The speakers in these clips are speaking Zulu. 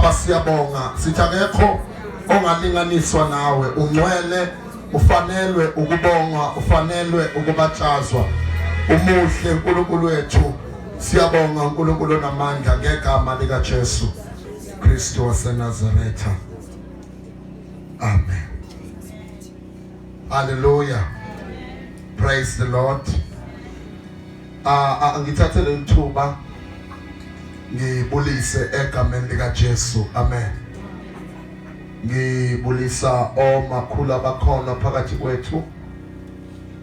Baba siyabonga, sithi akekho ongalinganiswa nawe, ungcwele, ufanelwe ukubongwa, ufanelwe ukubatshazwa, umuhle uNkulunkulu wethu. Siyabonga uNkulunkulu onamandla ngegama lika Jesu Kristu waseNazaretha. Amen. Hallelujah. Praise the Lord. Ah, angithathe leli thuba ngibulise egameni lika Jesu. Amen. Ngibulisa omakhulu abakhona phakathi kwethu.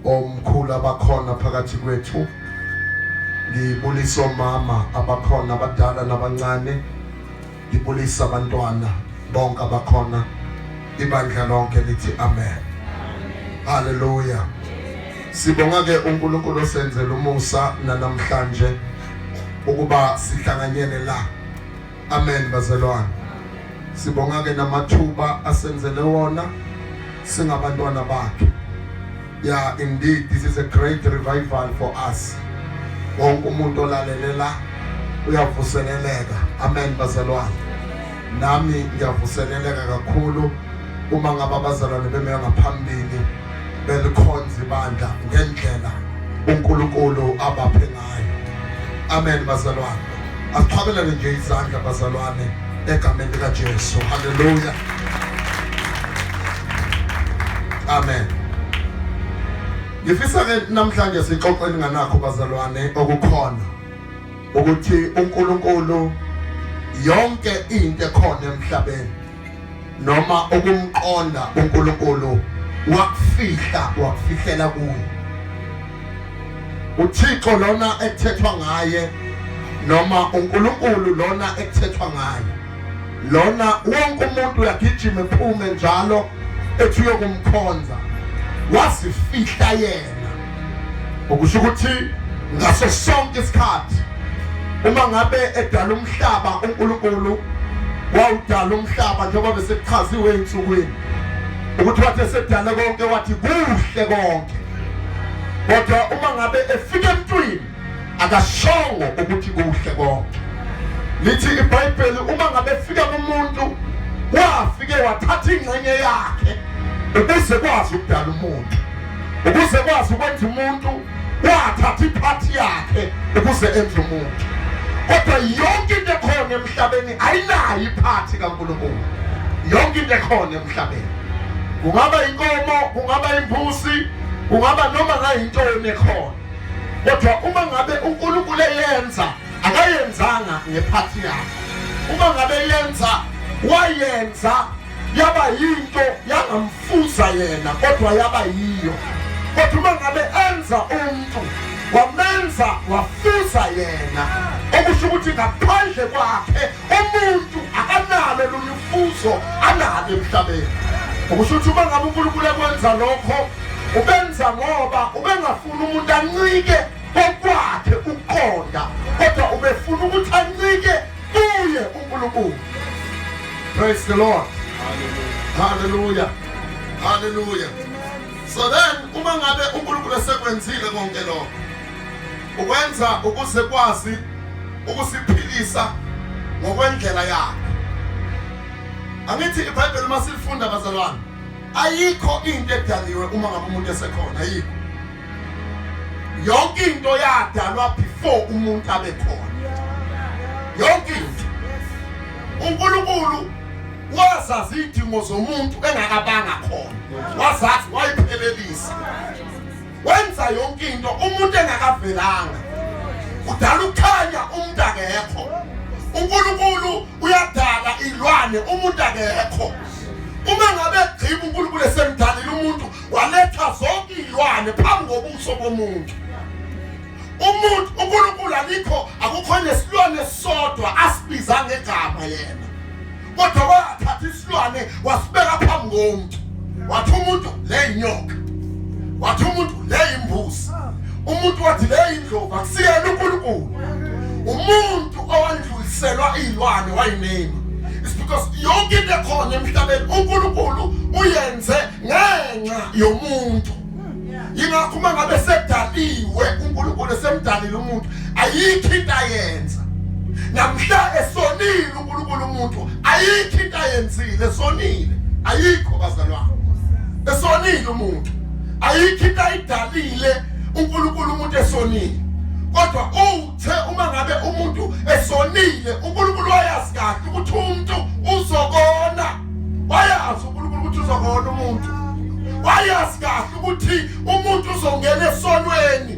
Omkhulu abakhona phakathi kwethu. Ngibulisa omama abakhona abadala nabancane. Ngibulisa abantwana bonke abakhona. Ibandla lonke lithi amen. Hallelujah. Sibonga ke uNkulunkulu osenzela umusa namhlanje ukuba sihlanganyele la. Amen bazalwane. Sibonga ke namathuba asenzele wona singabantwana bakhe. Yeah, indeed this is a great revival for us. Wonke umuntu olalele la uyavuseleleka. Amen bazalwane. Nami ngiyavuseleleka kakhulu uma ngabe abazalwane beme ngaphambili belikhonza ibandla ngendlela uNkulunkulu abaphe ngayo. Amen bazalwane. Asiqhwabelane nje izandla bazalwane egameni lika Jesu. Hallelujah. Amen. Ngifisa ke namhlanje sixoxe nganakho bazalwane okukhona ukuthi uNkulunkulu yonke into ekhona emhlabeni noma ukumqonda uNkulunkulu wakufihla, wakufihlela kuye uThixo lona ekuthethwa ngaye noma uNkulunkulu lona ekuthethwa ngaye lona wonke umuntu uyagijima ephume njalo ethi uyokumkhonza, wazifihla yena, okusho ukuthi ngaso sonke isikhathi uma ngabe edala umhlaba uNkulunkulu wawudala umhlaba njengoba besekuchaziwe ezinsukwini ukuthi wathi esedala konke wathi kuhle konke, kodwa uma ngabe efika emntwini akashongo ukuthi kuhle konke. Lithi iBhayibheli uma ngabe efika kumuntu wafike wathatha ingxenye yakhe ukuze kwazi ukudala umuntu, ukuze kwazi ukwenza umuntu, wathatha iphathi yakhe ukuze enze umuntu. Kodwa yonke into ekhona emhlabeni ayinayo iphathi kaNkulunkulu. Yonke into ekhona emhlabeni, kungaba inkomo, kungaba imbuzi, kungaba noma ngayintoni ekhona, kodwa uma ngabe uNkulunkulu eyenza akayenzanga ngephathi yakhe. Uma ngabe yenza wayenza yaba yinto yangamfuza yena, kodwa yaba yiyo. Kodwa uma ngabe enza umuntu wamenza wafuza yena, okusho ukuthi ngaphandle kwakhe umuntu akanalo olunye ufuzo analo emhlabeni. Okusho ukuthi uma ngabe uNkulunkulu ekwenza lokho ubenza ngoba ubengafuni umuntu ancike kokwakhe ukuqonda, kodwa ubefuna ukuthi ancike kuye uNkulunkulu. Praise the Lord. Hallelujah. Hallelujah. So then uma ngabe uNkulunkulu esekwenzile konke lokho, ukwenza ukuze kwazi ukusiphilisa ngokwendlela yakhe. Angithi iBhayibheli uma silifunda bazalwane, ayikho into edaliwe uma ngabe umuntu esekhona, ayikho. Yonke into yadalwa before umuntu abe khona. Yonke into. uNkulunkulu wazazi izidingo zomuntu engakabanga khona, wazazi, wayiphelelisa, wenza yonke into umuntu engakavelanga. Udala ukukhanya umuntu akekho. uNkulunkulu uyadala ilwane umuntu akekho. Uma ngabe egqiba uNkulunkulu esemdalile umuntu, waletha zonke izilwane phambi kobuso bomuntu. Umuntu uNkulunkulu alikho, akukho nesilwane sodwa asibiza ngegama yena, kodwa wathatha isilwane wasibeka phambi komuntu, wathi umuntu le inyoka, wathi umuntu le imbuzi, umuntu wathi le indlovu. Akusiyena uNkulunkulu umuntu owandluliselwa izilwane wayiname. It's because yonke into ekhona emhlabeni uNkulunkulu uyenze ngenxa yomuntu. Yingakho uma ngabe sedaliwe uNkulunkulu esemdalile umuntu, ayikho into ayenza. Namhla esonile uNkulunkulu umuntu. Ayikho into ayenzile sonile, ayikho bazalwane, esonile umuntu, ayikho into ayidalile uNkulunkulu umuntu esonile. Kodwa uthe uma ngabe umuntu esonile, uNkulunkulu wayazi kahle ukuthi umuntu uzokona. Wayazi uNkulunkulu ukuthi uzokona umuntu, wayazi kahle ukuthi umuntu uzongena esonweni,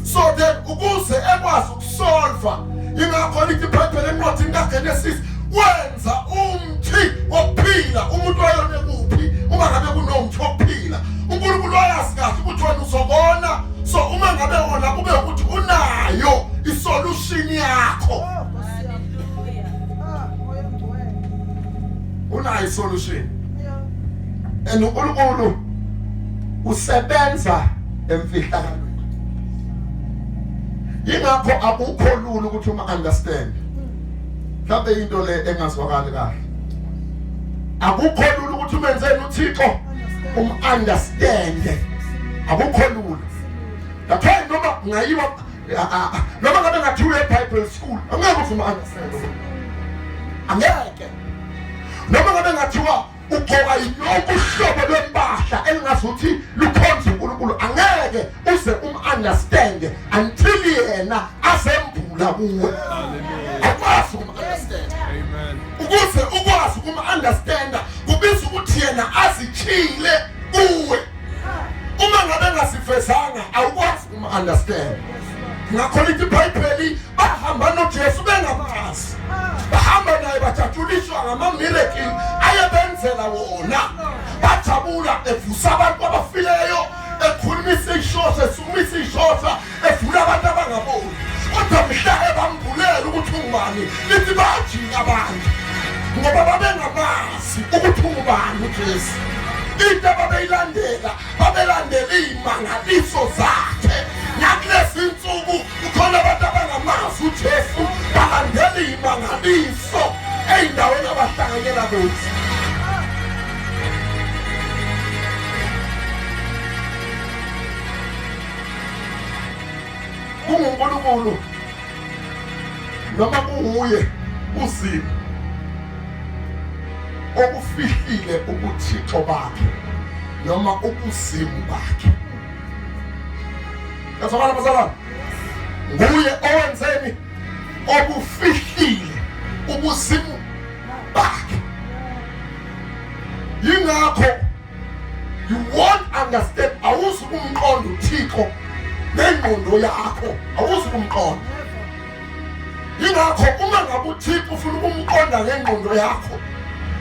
so that ukuze ekwazi ukusolva. Ingakho lithi iBhayibheli encwadini kaGenesis, wenza umthi wokuphila. Umuntu wayone kuphi uma ngabe kunomthi wokuphila? uNkulunkulu wayazi kahle ukuthi wena uzobona, so uma ngabe wona kube ukuthi unayo isolution yakho, unayo isolution. And uNkulunkulu usebenza emfihlakalweni, yingakho akukho lula ukuthi uma understand. Mhlawumbe into le engazwakali kahle, akukho lula ukuthi umenzeni uThixo, um understand, akukho lula. That's why noma ngayiwa, noma ngabe ngathiwa eBible school, angeke uze uma understand, angeke. Noma ngabe ngathiwa ugqoka yonke uhlobo lwempahla elingazuthi lukhonza uNkulunkulu, angeke uze um-understand until yena azembula kuwe. Akwazi ukum-understand. Ukuze ukwazi ukum-understanda kubiza ukuthi yena azichile kuwe. Uma ngabe engasivezanga, awukwazi ukum-understand. Ngakho lithi iBhayibheli, bahamba noJesu bengamazi, bahamba naye, bajatshuliswa ngama-miracle ayebenzela wona, bajabula evusa abantu abafileyo, ekhulumisa ishosha, esukumisa ishosha, evula abantu abangaboni. Kodwa mhla ebambulela ukuthi ungubani, lithi bajika abantu ngoba babengamazi ukuthi ungubani uJesu. Into ababeyilandela, babelandela iy'mangaliso zakhe. Nakulezi nsuku kukhona abantu abangamazi uJesu, balandela iy'mangaliso ey'ndaweni abahlanganyela kuzo. KunguNkulunkulu noma kunguye uZimu okufihlile ubuthixo bakhe noma ubuzimu bakhe. Yazwakala bazalwane? Nguye owenzeni? Obufihlile ubuzimu bakhe. Yingakho you won't understand, awuzi kumqonda uThixo nengqondo yakho, awuzi kumqonda. Yingakho uma ngabe uThixo ufuna ukumqonda ngengqondo yakho,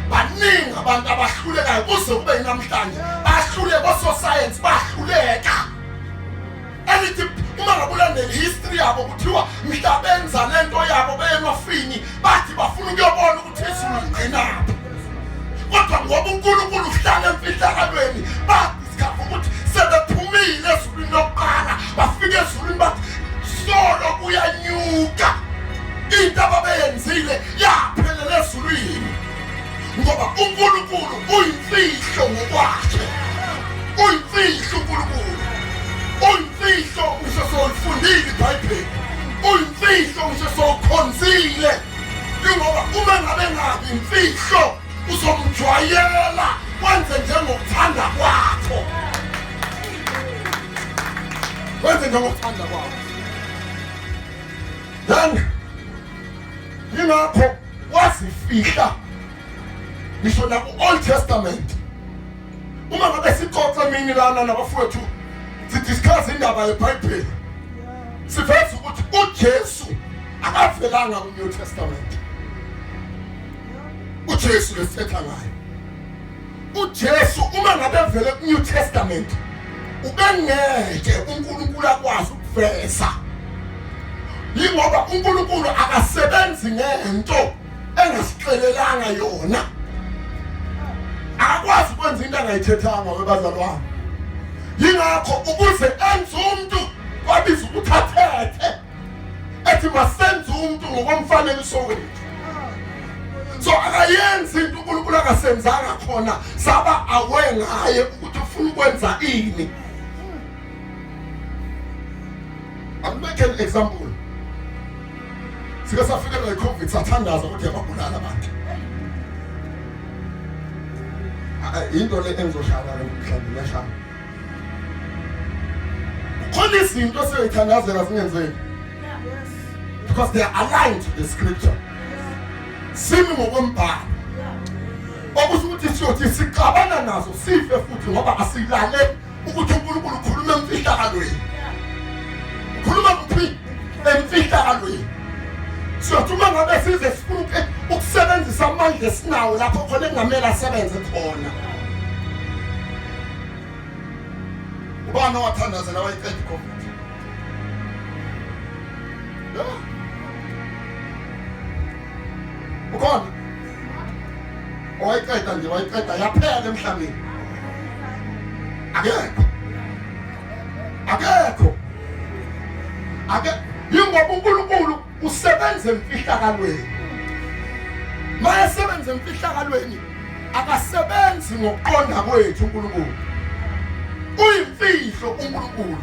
baningi abantu abahlulekayo kuze kube yinamhlanje, bahluleka ososayensi, bahluleka. Elithi uma ngabe ulandela history yabo, kuthiwa mhla benza lento yabo beye emafini, bathi bafuna ukuyobona ukuthi izulu ligcinaphi, kodwa ngoba uNkulunkulu uhlala emfihlakalweni, badiscover ukuthi sebephumile ezulwini lokuqala, bafika ezulwini, bathi solo kuyanyuka. Into ababeyenzile yaphelela ezulwini, ngoba uNkulunkulu uyimfihlo ngokwakhe, uyimfihlo uNkulunkulu, uyimfihlo. Ngisho sowulifundile iBhayibheli, uyimfihlo. Ngisho sowukhonzile, ingoba uma ngabe ngabi imfihlo, uzomjwayela wenze njengokuthanda kwakho, wenze njengokuthanda kwakho. Then yingakho wazifihla ngisho naku-Old Testament. Uma ngabe sixoxa emini lana nabafowethu, sidiscuss indaba yeBhayibheli, siveza ukuthi uJesu akavelanga ku-New Testament. uJesu lesithetha ngayo, uJesu uma ngabe vele ku-New Testament, ubengeke uNkulunkulu akwazi ukuveza, yingoba uNkulunkulu akasebenzi ngento engasixelelanga yona. Akakwazi ukwenza into angayithethanga, webazalwane. Yingakho ukuze enze umuntu kwabiza ukuthi athethe, ethi masenze umuntu ngokomfanekiso wethu. So akayenzi into uNkulunkulu akasenzanga khona saba aware ngaye ukuthi ufuna ukwenza ini. I'll make an example. Sike safikelwa yi-COVID, sathandaza ukuthi yababulala abantu. Into le engizoshaya namhlanje ngiyashaya. Kukhona izinto esiyoyithandazela zingenzeki. Because they are aligned to the scripture. Simi ngokombhalo. Okusho ukuthi siyothi sixabana nazo sife futhi ngoba asilaleli ukuthi uNkulunkulu ukhuluma emfihlakalweni. Ukhuluma kuphi? Emfihlakalweni. Siyothi uma ngabe size sifuna ukusebenzisa amandla esinawo lapho khona engamele asebenze khona. Ubani owathandazela wayiqeda iCovid? Ukhona? Owayiqeda nje wayiqeda yaphela emhlabeni. Akekho. Akekho. Ake yingoba uNkulunkulu usebenza emfihlakalweni. Mayesebenza emfihlakalweni akasebenzi ngokuqonda kwethu uNkulunkulu. Uyimfihlo uNkulunkulu.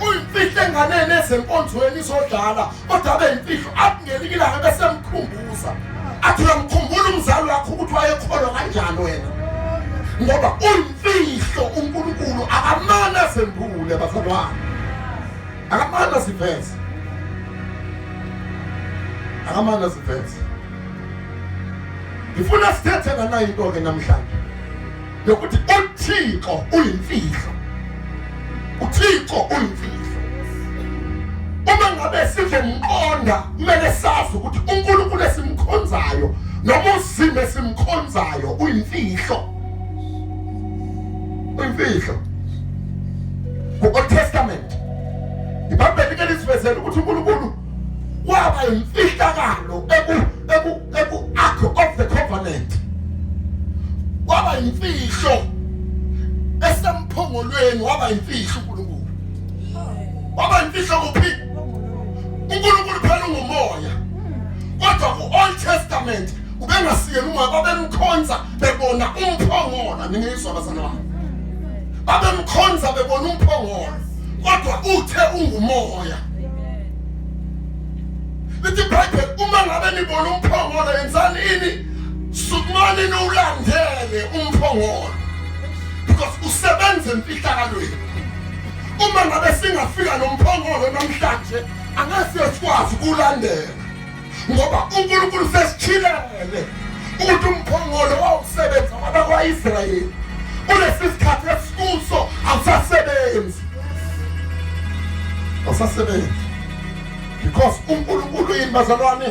Uyimfihlo enganeni ezenkonzweni izodlala kodwa abe imfihlo akungelinye ilanga bese emkhumbuza. Athi uyamkhumbula umzali wakho ukuthi wayekholwa kanjani wena. Ngoba uyimfihlo uNkulunkulu akamane azembule bazalwane. Akamane aziveze. Akamane aziveze. Ngifuna sithethe ngana into ke namhlanje yokuthi uThixo uyimfihlo. uThixo uyimfihlo. Uma ngabe sizomqonda kumele sazi ukuthi uNkulunkulu esimkhonzayo noma uZimu esimkhonzayo uyimfihlo. Uyimfihlo. Ku-Old Testament iBhayibheli ke lisivezela ukuthi uNkulunkulu waba imfihlakalo eku eku eku Ark of the Covenant waba imfihlo esemphongolweni waba imfihlo uNkulunkulu waba imfihlo kuphi uNkulunkulu phela ungumoya kodwa ku-Old Testament ubengasiyena umoya babemkhonza bebona umphongolo ningizwa bazalwane babemkhonza bebona umphongolo kodwa uthe ungumoya lithi iBhayibheli uma ngabe nibona umphongolo yenzani ini sukumani niwulandele umphongolo because usebenza emfihlakalweni uma ngabe singafika nomphongolo namhlanje angeke sikwazi ukulandela ngoba uNkulunkulu sesichilele ukuthi umphongolo wawusebenza kwabakwa-Israyeli kulesi sikhathi esikuso awusasebenzi awusasebenzi because uNkulunkulu yini bazalwane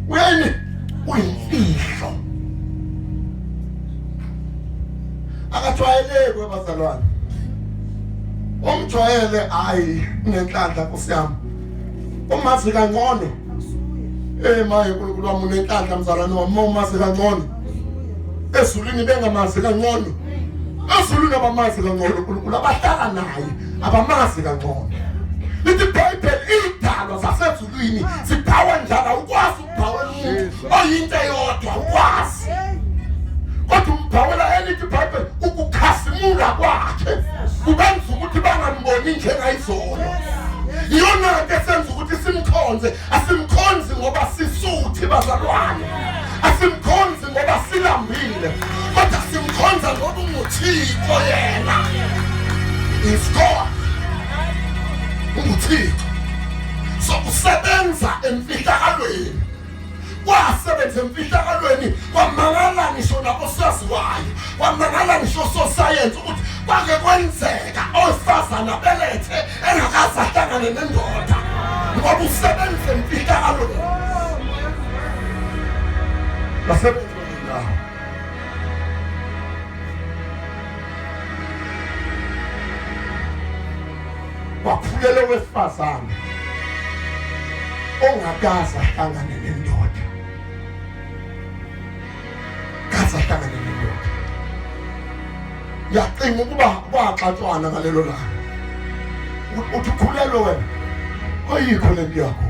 uyini uyimfihlo akajwayeleki webazalwane umjwayele hayi unenhlanhla nkosi yami umazi kangcono eh maye uNkulunkulu wami unenhlanhla mzalwane wami umazi kangcono ezulwini bengamazi kangcono ezulwini abamazi kangcono uNkulunkulu abahlala naye abamazi kangcono lithi iBhayibheli idalwa zasezulwini zibhawa njalo awukwazi ukubhawela umuntu oyinto eyodwa ukwazi kodwa umbhawela elithi iBhayibheli ukukhazimula kwakhe kubenza ukuthi bangamboni njengayizolo iyona nto esenza ukuthi simkhonze asimkhonzi ngoba sisuthi bazalwane asimkhonzi ngoba silambile kodwa simkhonza ngoba unguthixo yena is God unguthixo so usebenza emfihlakalweni wasebenza emfihlakalweni kwamangala ngisho nabosaziwayo kwamangala ngisho sosayensi ukuthi kwake kwenzeka owesifazane abelethe engakaze ahlangane nendoda ngoba usebenza emfihlakalweni basebenza ndawo wakhulele owesifazane ongakaze ahlangane nendoda kaze ahlangane nendoda yacinga ukuba kwaxatshwana ngalelo langa uthi ukhulelwe wena ayikho lento yakho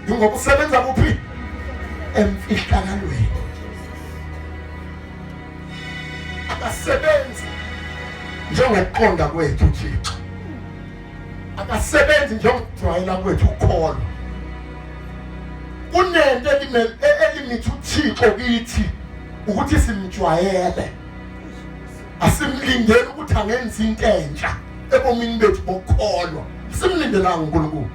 ingoba usebenza kuphi emfihlakalweni akasebenzi njengokuqonda kwethu uThixo akasebenzi njengokujwayela kwethu ukukholwa kunento elimithi uThixo kithi Ukuthi simjwayele. Asimlindeli ukuthi angenza into entsha ebomini bethu bokukholwa. Simlindelanga uNkulunkulu.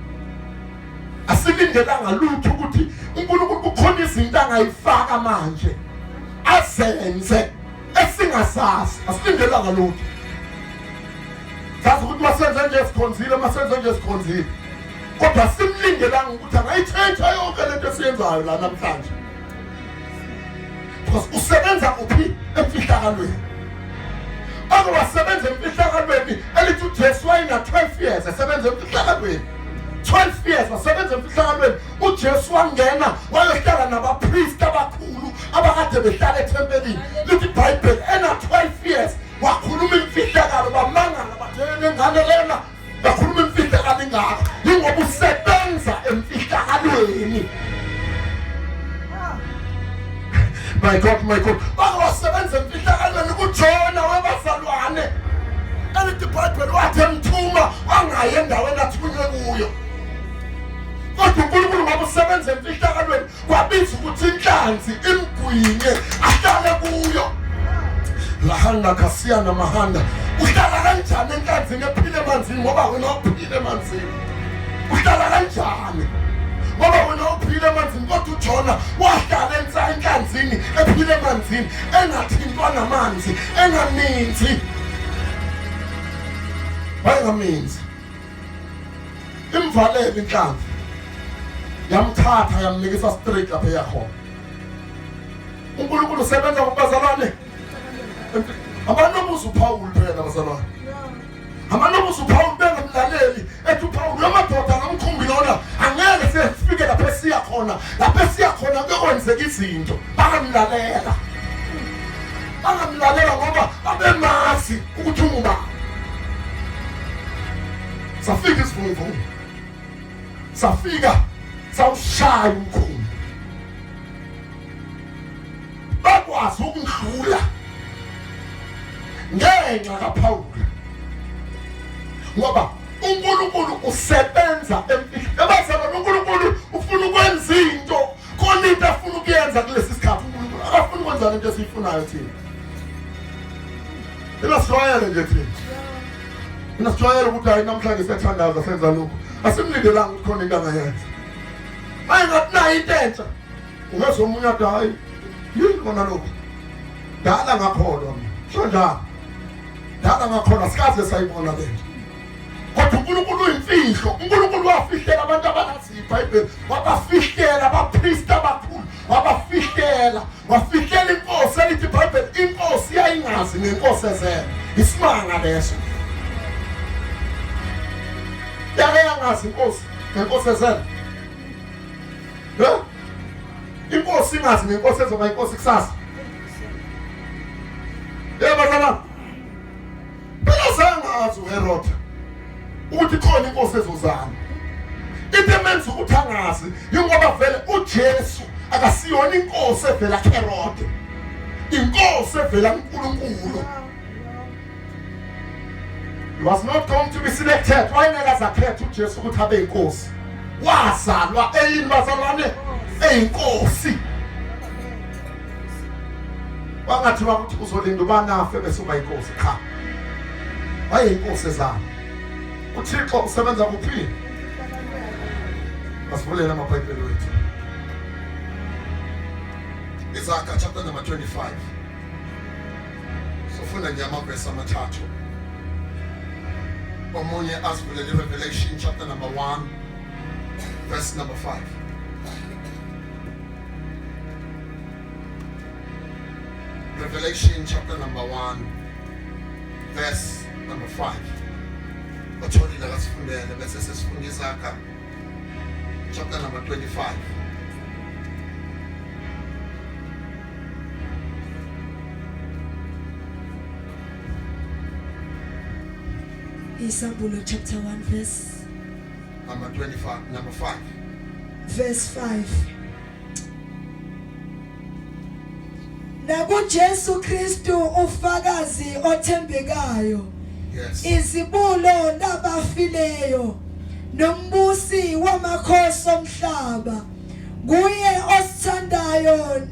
Asilindelanga lutho ukuthi uNkulunkulu kukhona izinto angayifaka manje azenze esingasazi. Asilindelanga lutho. Sazi ukuthi masenze nje sikhonzile, masenze nje sikhonzile. Kodwa simlindelanga ukuthi angayitshentsha yonke lento esiyenzayo la namhlanje. Because usebenza kuphi emfihlakalweni. Ake wasebenza emfihlakalweni elithi uJesu wayena 12 years esebenza emfihlakalweni. 12 years wasebenza emfihlakalweni uJesu wangena wayohlala nabapriest abakhulu abakade behlala ethempelini lithi iBhayibheli ena 12 years wakhuluma imfihlakalo bamangala bathele ngane lena bakhuluma imfihlakalo ingaka yingoba usebenza emfihlakalweni my God my God bawasebenza emfihlakalweni kuJona wabazalwane elithi iBhayibheli wathi emthuma wangayi endaweni athunywe kuyo kodwa uNkulunkulu ngoba usebenza emfihlakalweni kwabiza ukuthi inhlanzi imgwinye ahlale kuyo lahanda khasiyana mahanda uhlala kanjani enhlanzini ephile emanzini ngoba wena uphile emanzini uhlala kanjani ngoba wena uphile emanzini kodwa uJona wahlala enhlanzini ephile emanzini engathintwa namanzi engaminzi wayengaminzi imvalele inhlanzi yamthatha yamnikisa straight lapha eyakhona uNkulunkulu usebenza kubazalwane abanomuzi uPaul phela bazalwane abanomuzi uPaul bengamlaleli ethi uPaul yamadoda nomkhumbi lona angeke sifike lapho esiya khona lapho esiya khona kuyokwenzeka izinto bangamlalela bangamlalela ngoba babemazi ukuthi ungubani safika isivunguvungu safika sawushaya umkhumbi bakwazi ukundlula ngenxa kaPawulu ngoba uNkulunkulu usebenza emfihlweni ebazalwane uNkulunkulu ufuna ukwenza into khona into afuna ukuyenza kulesi sikhathi uNkulunkulu akafuni ukwenza lento esiyifunayo thina Inasijwayele nje thina. Inasijwayele ukuthi hayi namhlanje siyathandaza senza lokhu. Asimlindelanga ukuthi khona into angayenza. Maye ngathi nayo into entsha. Ungezwa omunye athi hayi yini kona lokhu. Dala ngakholwa mina. Sho njalo. Dala ngakholwa sikaze sayibona lento. Kodwa uNkulunkulu uyimfihlo. uNkulunkulu wafihlela abantu abalazi iBhayibheli, wabafihlela abapristi abakhulu, wabafihlela wafihlela inkosi elithi iBhayibheli inkosi yayingazi ngenkosi ezele isimanga leso yake yangazi inkosi ngenkosi ezele inkosi ingazi ngenkosi ezoba inkosi kusasa yebo bazalwane Phela zangazi uHerod ukuthi khona inkosi ezozana. Into emenza ukuthi angazi yingoba vele uJesu akasiyona inkosi evela kuHerod. Inkosi evela kuNkulunkulu. He was not going to be selected. Wayengeke azakhetha uJesu ukuthi abe inkosi. Wazalwa eyini bazalwane? Eyinkosi. Wangathiwa ukuthi uzolinda ubani afe bese uba inkosi cha. Wayeyinkosi ezalo. UThixo usebenza kuphi? Asivulele amaBhayibheli wethu. Isaka chapter number 25. Sofunda nje amavesi amathathu. Omunye asivulele Revelation chapter number 1 verse number 5. Revelation chapter number 1 verse number 5 otholile akasifundele bese sesifunda izaga chapter number 25 Isambulo chapter 1 verse number 25 number 5 verse 5 nakuJesu Kristu ufakazi othembekayo yes izibulo labafileyo nombusi wamakhosi omhlaba kuye osithandayo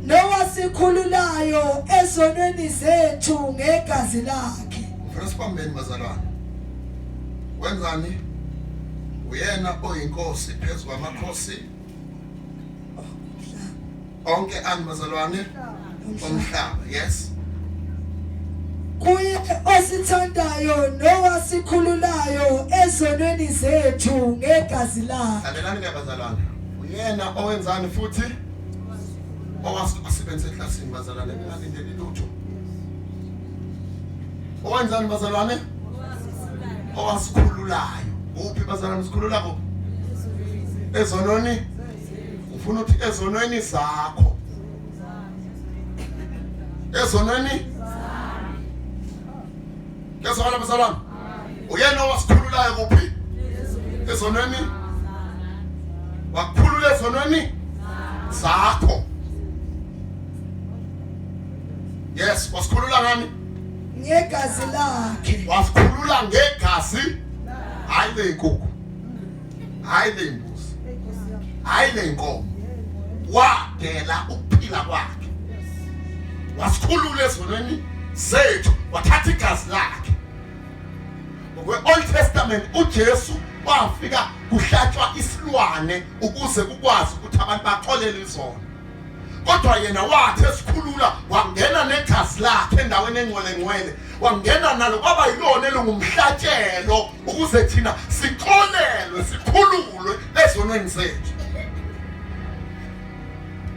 nowasi Nowasikhululayo ezonweni zethu ngegazi lakhe. Ngifuna sibambeni bazalwane. Wenzani? Uyena oyinkosi phezu kwamakhosi onke ani bazalwane omhlaba. Yes. Kuye osithandayo nowasikhululayo ezonweni zethu ngegazi lakhe. Lalelani ke bazalwane. Uyena owenzani futhi? Owasebenzisa eklasini bazalwane ningalindeli lutho. Owenzani bazalwane? Owasikhululayo. Uphi bazalwane sikhulula kuphi? Ezonweni. Ufuna ukuthi ezonweni zakho. Ezonweni? Kezwakala bazalwane? Uyena owasikhululayo kuphi? Ezonweni? Wakukhulula ezonweni zakho. Yes, wasikhulula ngani? Ngegazi lakhe. Wasikhulula ngegazi. Hayi lenkukhu. Hayi lembuzi. Hayi lenkomo. Wadela ukuphila kwakhe. Wasikhulula ezonweni zethu, wathatha igazi lakhe. Ngokwe-Old Testament uJesu wafika kuhlatshwa isilwane ukuze kukwazi ukuthi abantu baxolele izono. Kodwa yena wathi esikhulula wangena negazi lakhe endaweni engcwele ngcwele, wangena nalo kwaba yilona elingumhlatshelo ukuze thina sixolelwe sikhululwe ezonweni zethu.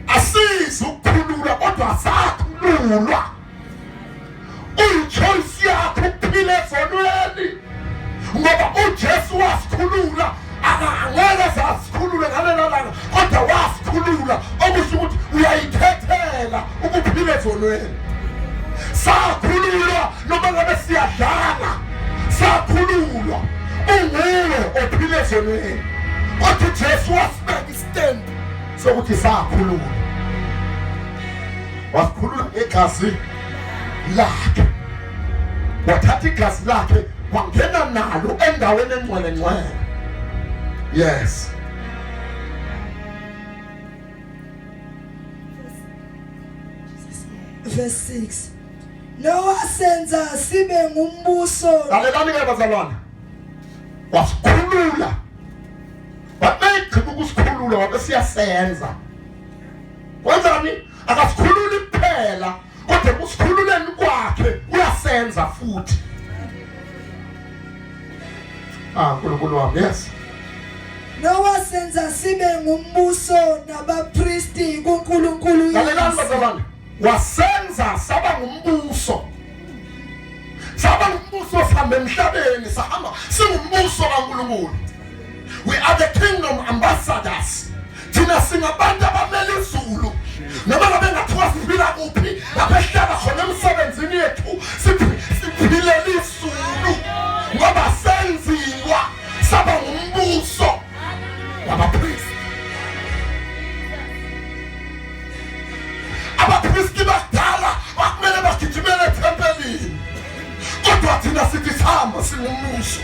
Asizi ukukhululwa kodwa sakhululwa. Uyi-choice yakho ukuphila ezonweni ngoba uJesu wasikhulula angeke sasikhulule ngalela langa kodwa wasikhulula okusho ukuthi uyayikhethela ukuphila ezonweni. Sakhululwa noma ngabe siyadlala, sakhululwa unguwe ophila ezonweni kodwa uJesu wasibeka istempu sokuthi sakhululwa, wasikhulula ngegazi lakhe, wathatha igazi lakhe wangena nalo endaweni engcwele ngcwele. Yes. Verse 6 Nowasenza sibe ngumbuso. Lalelani ke bazalwane, wasikhulula, wabegqiba ukusikhulula wabe siyasenza. Wenzani? Akasikhululi kuphela kodwa kusikhululeni kwakhe uyasenza futhi. Ah, Nkulunkulu wami, yes. Nowasenza sibe ngumbuso nabapristi kuNkulunkulu. Lalelani bazalwane, wasenza saba ngumbuso, saba ngumbuso, sihamba emhlabeni, sahamba singumbuso kaNkulunkulu. We are the kingdom ambassadors. Thina singabantu abamele izulu noma ngabe ngathiwa siphila kuphi, lapho esihlala khona emsebenzini yethu siphilela izulu ngoba senziwa saba ngumbuso wabapristi. Abapristi bakudala kwakumele bagijimele ethempelini, kodwa thina sithi sihamba singumbuso.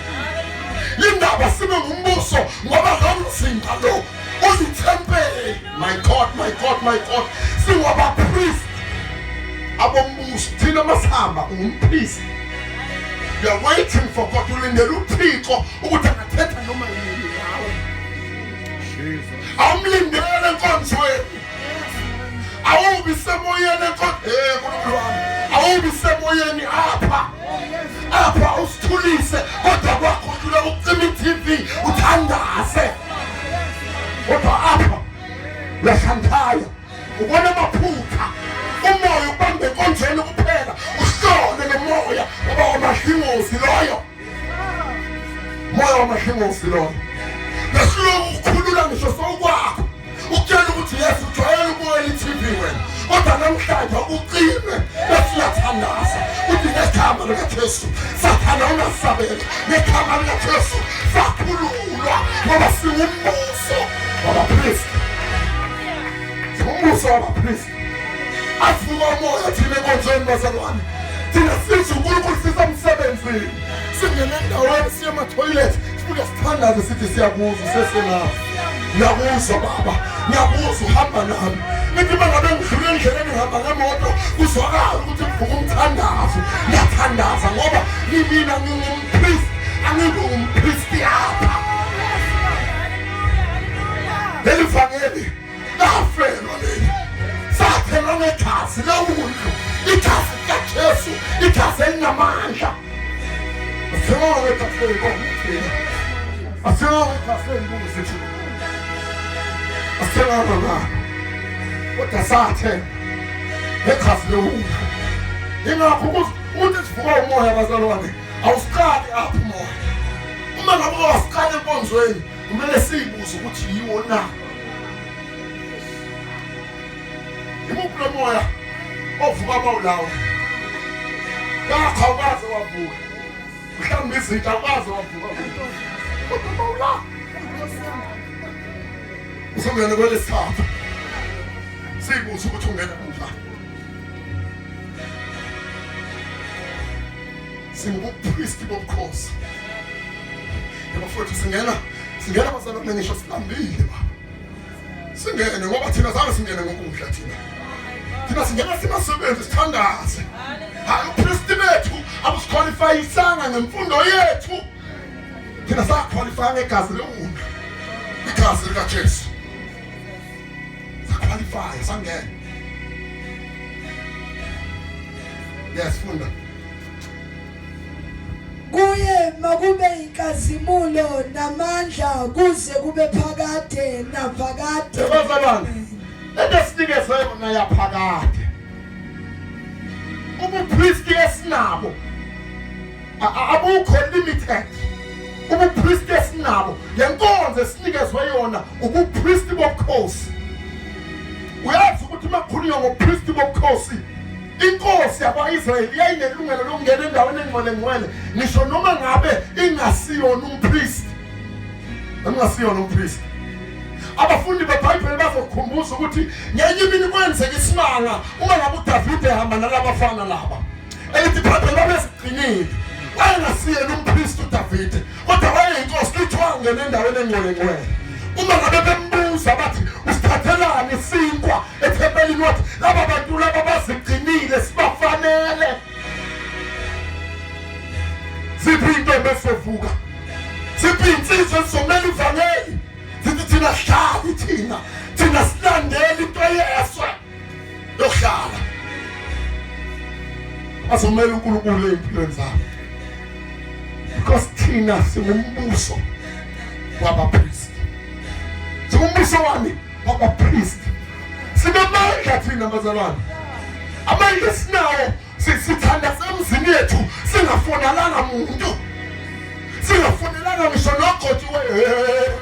Indaba sibe ngumbuso ngoba lo mzimba lo uyithempeli. My God, my God, my God, singabapristi abombuso. Thina masihamba ungumpristi, you are waiting for God, ulindele uThixo ukuthi angathetha noma yini ngawe. Awumlindele enkonzweni, awubi semoyeni enkonzweni. Nkulunkulu wami, awubi semoyeni apha apha usithulise, kodwa kwakho udlula ukucima i-TV uthandaze, kodwa apha uyashanthaya, ubona amaphutha, umoya ubambe enkonzweni kuphela, uhlole lo moya ngoba wamadlingozi loyo, moya wamadlingozi loyo. Ngehluleka ukukhulula ngisho sowukwakho, ukutshela ukuthi yes ujwayele ukubukela i-TV wena, kodwa namhlanje ucime bese uyathandaza uthi ngegama likaJesu Sathane ungasabela, ngegama likaJesu sakhululwa ngoba singumbuso wabapristi, singumbuso wabapristi. Avuka umoya thina enkonzweni bazalwane, thina sizwe uNkulunkulu sisemsebenzini, singene endaweni siye emathoyilethi, sifike sithandaze sithi siyakuzwa useselapha, ngiyakuzwa baba, ngiyakuzwa uhamba nami. Ngithi uma ngabe ngidlula endleleni ngihamba ngihamba ngemoto kuzwakala ukuthi ngivuka umthandazo ngiyathandaza ngoba ngimina ngingumpriest angibe umpriest apha leli vangeli lafelwa leli sathelwa ngegazi lewundlu igazi likaJesu igazi elinamandla asingeke ngegazi lenkomo thina asingeke ngegazi lembuzi thina asingeke ngalo kodwa sathe ngegazi lewundlu ingakho ukuthi sivuka umoya bazalwane awusiqali apho umoya uma ngabe wasiqala enkonzweni kumele siyibuze ukuthi yiwo na imuphi lo moya ovuka mawulawo kakho awukaze wavuka mhlawumbe izinto awukaze wavuka kodwa mawula usungene kwelesithathu siyibuze ukuthi ungena kanjani singubupristi bobukhosi yabafowethu singena singena bazalwane ngisho silambile baba singene ngoba thina zange singene ngokudla thina thina singena singasebenzi sithandaze hayi upristi bethu abusikhwalifayisanga ngemfundo yethu thina sakhwalifaya ngegazi lewundlu igazi likaJesu sakhwalifaya sangena yes funda Kuye makube inkazimulo namandla kuze kube phakade naphakade. Bazalwane, lento esinikeze yona yaphakade. Ubupristi esinabo abukho limited. Ubupristi esinabo lenkonzo esinikezwe yona ubupristi bobukhosi. Uyazi ukuthi uma kukhulunywa ngobupristi bobukhosi Inkosi yakwa-Israyeli yayinelungelo lokungena endaweni engcwele ngcwele ngisho noma ngabe ingasiyona umpristi ingasiyona umpristi abafundi beBhayibheli bazokukhumbuza ukuthi ngenye imini kwenzeka isimanga uma ngabe uDavide ehamba nalabafana laba elithi iBhayibheli babezigcinile wayengasiyena umpristi uDavide kodwa wayeyinkosi lithi wangena endaweni engcwele ngcwele uma ngabe bembuza bathi usithathelani isinkwa ethempelini wathi laba bantu laba bazigcinile sibafanele ziphi intombi esovuka ziphi insizwa esizomela ivangeli zithi thina hlali thina thina silandele into yeswe yokuhlala azomela uNkulunkulu ey'mpilweni zabo because thina singumbuso wabapristi singumbuso wani wabapristi sinamandla thina bazalwane amandla esinawo sithandaza emzini yethu singafonalanga muntu singafonelanga ngisho nogcotshiweyo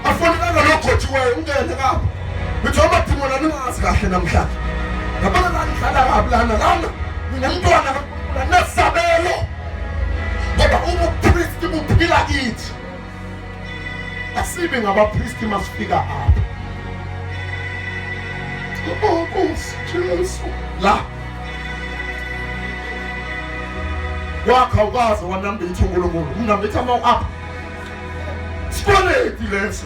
afonelanga nogcotshiweyo ungene kapho ngithi amadimoni aningazi kahle namhlanje yabona la nidlala kabi lana lana nginemntwana kaNkulunkulu anesabelo ngoba ubupristi buphila kithi asibe ngabapristi masifika apha oh Nkosi Jesu la wakha ukaze wanambitha uNkulunkulu umnambitha uma up isikweleti leso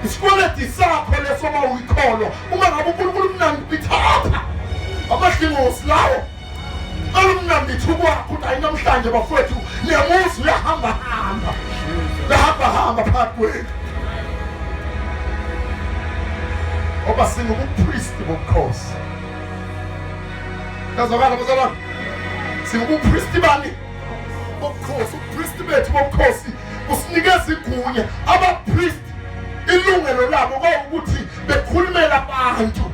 isikweleti sakho leso uma uyikholwa uma ngabe uNkulunkulu umnambitha apha amadlingozi lawo Olumnambitha ukwakho ukuthi hayi namhlanje bafowethu niyamuzi uyahamba hamba uyahamba hamba phakathi kwethu ngoba singubupristi bobukhosi yazwakala bazalwane singubupristi bani bobukhosi ubupristi bethu bobukhosi businikeza igunya abapristi ilungelo labo kwawukuthi bekhulumela abantu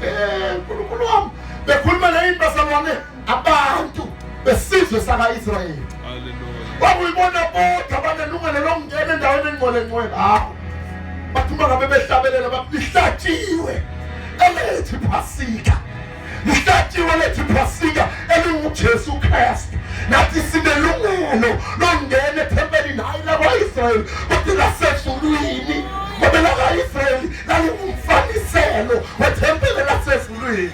eh uNkulunkulu wami bekhulumela yini bazalwane abantu besizwe saka-Israyeli kwakuyibona bodwa abanelungelo lokungena endaweni engcwele ngcwele hawu bathi uma ngabe behlabelela bathi lihlatshiwe elethu iphasika lihlatshiwe lethu iphasika elinguJesu Kristu nathi sinelungelo lokungena ethempelini hhayi lakwa-Israyeli kodwa lasezulwini ngoba elaka-Israyeli lalingumfaniselo wethempeli lasezulwini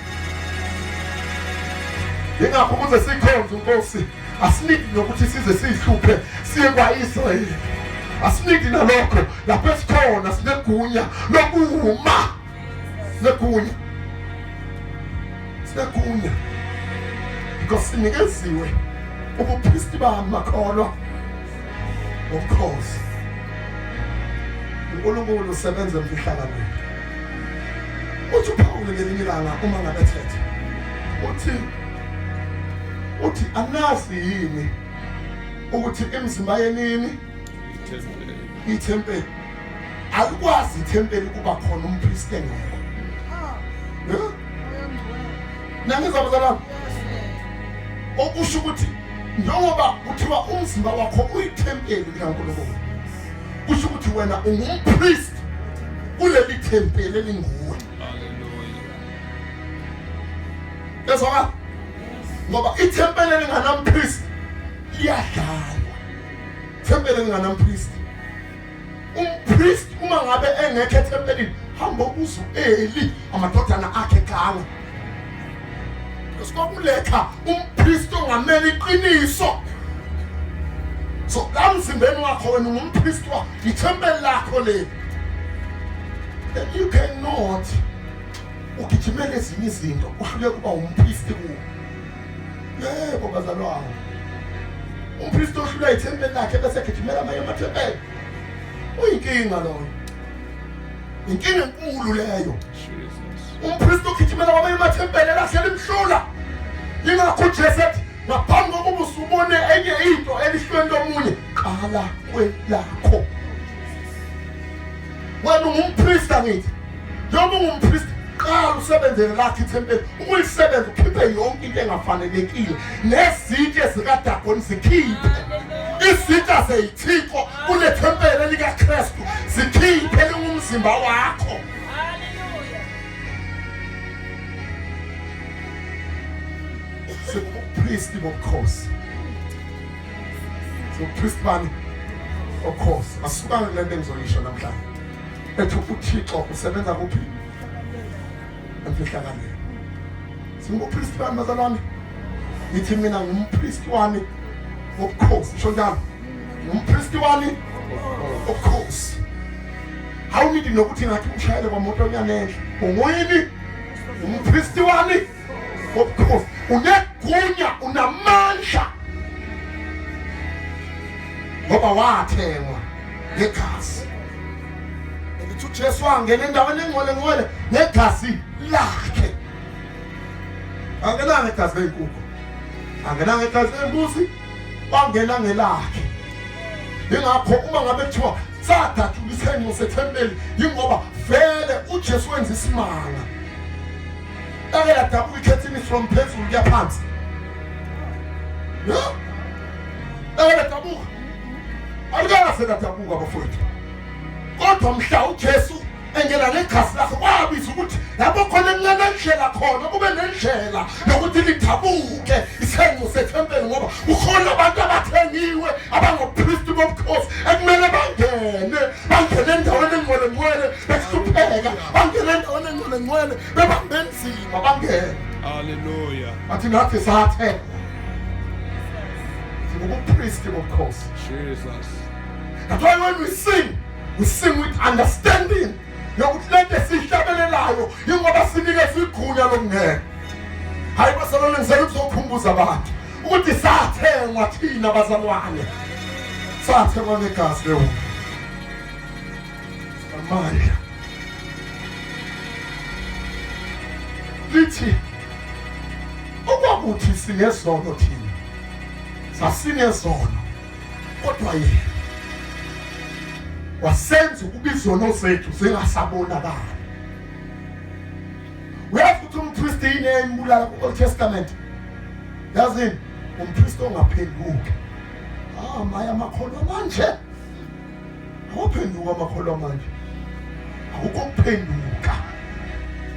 ingakho ukuze sikhonze inkosi asiniki nokuthi size siyihluphe siye kwa-Israyeli asiniki nalokho lapho esikhona sinegunya lokuma. Sinegunya, sinegunya because sinikeziwe ubupristi bami makholwa ngobukhosi. uNkulunkulu usebenza emfihlakalweni. Uthi uPawulu ngelinye ilanga uma ngabe ethetha, uthi anazi yini ukuthi imizimba yenini ithempeli? Alikwazi ithempeli kuba khona umpristi engekho. Nangizwa bazalwane? Okusho ukuthi njengoba kuthiwa umzimba wakho uyithempeli likaNkulunkulu, kusho ukuthi wena ungumpristi kuleli thempeli elinguwe. Yezwakala? Ngoba ithempeli elinganampristi liyadlalwa. Ithempeli elinganampristi, umpristi uma ngabe engekho ethempelini, hamba ubuze u-Eli amadodana akhe ganga. Kwakuletha umpristi ongamele iqiniso. So la mzimbeni wakho wena ungumpristi wakho, ithempeli lakho leli. You cannot ugijimele ezinye izinto uhluleke kuba umpristi kuwo. Yebo bazalwane, umpristi ohlulwa ithempeli lakhe bese egijimela amanye amathempeli, uyinkinga loyo, inkinga enkulu leyo. Umpristi ogijimela kwamanye amathempeli elahle limhlula. Yingakho uJesu ethi ngaphambi kokuba usubone enye into elihlweni lomunye, qala kwelakho. Wena ungumpristi, angithi? Njengoba ungumpristi, qala usebenzele lakho ithempeli. Ukulisebenza ukhiphe yonke into engafanelekile, nezitshe zikaDagoni zikhiphe, izitsha zeyithixo kule thempeli likaKristu zikhiphe, lingumzimba wakho. Sikubupristi bobukhosi, sikubupristi bani? Obukhosi. Asukanga kule nto engizoyisho namhlanje ethi uThixo usebenza kuphi? Emfihlakalweni. Singupristi bani bazalwane? Ngithi mina ngumpristi wami wobukhosi, sho njalo, ngumpristi wami wobukhosi. Awunidi nokuthi ngathi ushayele kwamotonyana enhle. Unguyini? Umpristi wami wobukhosi. Unegunya, unamandla, ngoba wathengwa ngegazi. Elithi uJesu wangena endaweni engcwele ngcwele ngegazi lakhe. Angenanga ngegazi lezinkukhu, angenanga ngegazi lembuzi, wangena ngelakhe. Ingakho uma ngabe kuthiwa sadatshula isenqo sethempeli, yingoba vele uJesu wenza isimanga, ake ladabuka ikhethini from phezulu kuya phansi. Ake ladabuka, alikaze ladabuka bafowethu. Kodwa mhla uJesu engena ngegazi lakhe, kwabiza ukuthi lapho khona kunganendlela khona kube nendlela yokuthi lidabuke isenqo sethempeli, ngoba kukhona abantu abathengiwe abangopristi bobukhosi ekumele bangene endaweni engcwele ngcwele behlupheka, bangene endaweni engcwele ngcwele bebambe nzima, bangene. Hallelujah. Bathi nathi sathengwa, singubupristi bobukhosi. Jesus. That's why when we sing, we sing with understanding yokuthi lento esiyihlabelelayo ingoba sinikeza igunya lokungena. Hayi bazalwane, ngizela ukuzokhumbuza abantu ukuthi sathengwa thina bazalwane, sathengwa ngegazi lewundlu. Amandla lithi okwakuthi sinezono thina, sasinezono, kodwa yena wasenza ukuba izono zethu zingasabonakali. Uyazi ukuthi umpristi yini eyimbulala ku-Old Testament? Yazini, umpristi ongaphenduki. Ah, maya amakholwa manje awaphenduka, amakholwa manje akukho kuphenduka,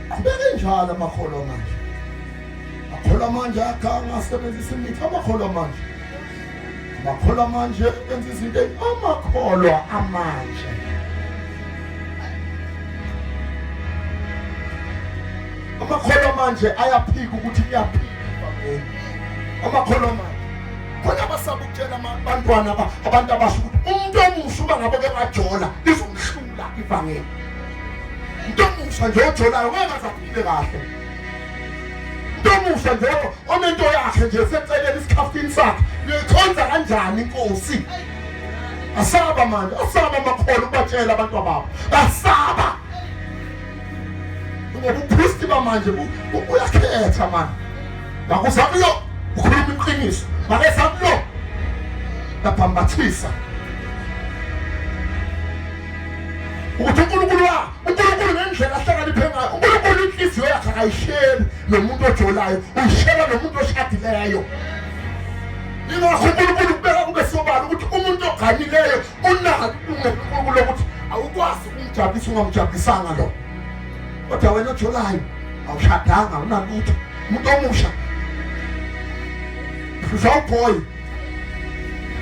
qhubeke njalo amakholwa manje. Akholwa manje aganga, asebenzisa imithi amakholwa manje, amakholwa manje enza izinto, amakholwa amanje. Amakholwa manje ayaphika ukuthi kuyaphika. Amakholwa manje khona abasaba ukutshela abantwana, abantu abasho ukuthi umuntu omusha uba ngabe ke wajola lizomhlula ivangeli. Umuntu omusha nje ojolayo ngeke azaphile kahle. Umuntu omusha nje onento yakhe nje seceleni isikhafini sakhe uyoyikhonza kanjani inkosi? Asaba manje, asaba amakholwa ukubatshela abantu ababo. Basaba. Ngoba upristi bamanje uyakhetha manje. Ngakuzamlo ukhuluma iqiniso. Makezamlo ngabhambathisa. Ukuthi uNkulunkulu wa uNkulunkulu ngendlela ahlakaniphe ngayo uNkulunkulu inhliziyo yakhe akayisheli nomuntu ojolayo uyishela nomuntu oshadileyo. Ingakho uNkulunkulu kubeka kube sobala ukuthi umuntu oganileyo unalo ilungelo uNkulunkulu lokuthi awukwazi ukumjabulisa ungamjabulisanga lo. Kodwa wena ojolayo awushadanga awunalutho umuntu omusha hlushwa uboy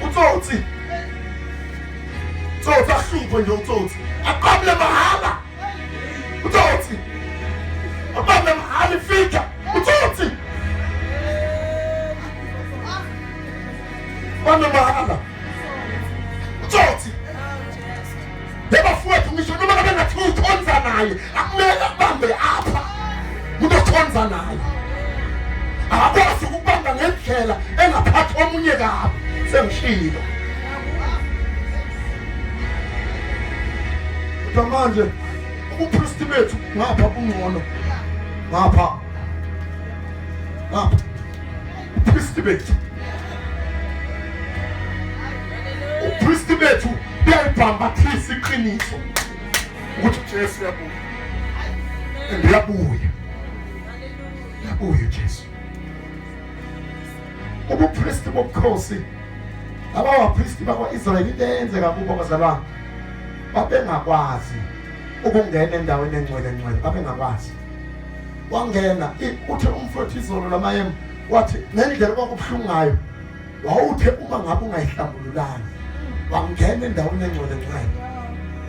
utsotsi tsotsi ahluphe nje utsotsi aqabule mahhala utsotsi aqabule mahhala ifika utsotsi bambe mahhala utsotsi Yebafowethu ngisho noma ngabe ngathi ukhonza naye akumele akubambe apha umuntu okhonza naye akakwazi ukubamba ngendlela engaphathi omunye kabi sengishilo kodwa manje ubupristi bethu ngapha bungcono ngapha ngapha upristi bethu upristi bethu uyayibhambathisa iqiniso ukuthi uJesu uyabuya and uyabuya uyabuya uJesu ubupristi bobukhosi laba bapristi bakwa-Israyeli into eyenzeka kubo bazalwane babengakwazi ukungena endaweni engcwele ngcwele babengakwazi wangena uthe umfowethu izolo lamayemu wathi ngendlela kwakubuhlungu ngayo wawuthe uma ngabe ungayihlambululanga wangena endaweni engcwele ngcwele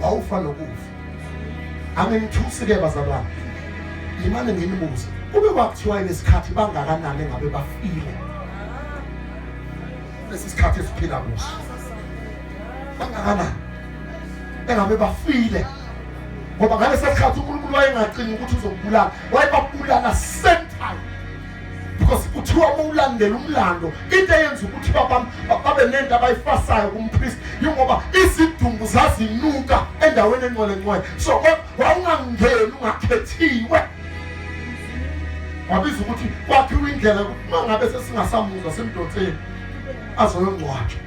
wawufa nokufa angingithusi-ke bazalwane ngimane nginibuze kube kwakuthiwa lesikhathi bangakanani engabe bafile lesi sikhathi esiphila kuso bangakanani engabe bafile ngoba ngalesa sikhathi uNkulunkulu wayengacini ukuthi uzokubulala wayebabulala same time because kuthiwa uma ulandela umlando into eyenza ukuthi babe nento abayifasayo kumpriest yingoba izidumbu zazinuka endaweni engcwele ngcwele so wawungangeni ungakhethiwe wabiza ukuthi kwakhiwa indlela yokuthi uma ngabe sesingasamuzwa simdonseni azoyongcwatshwa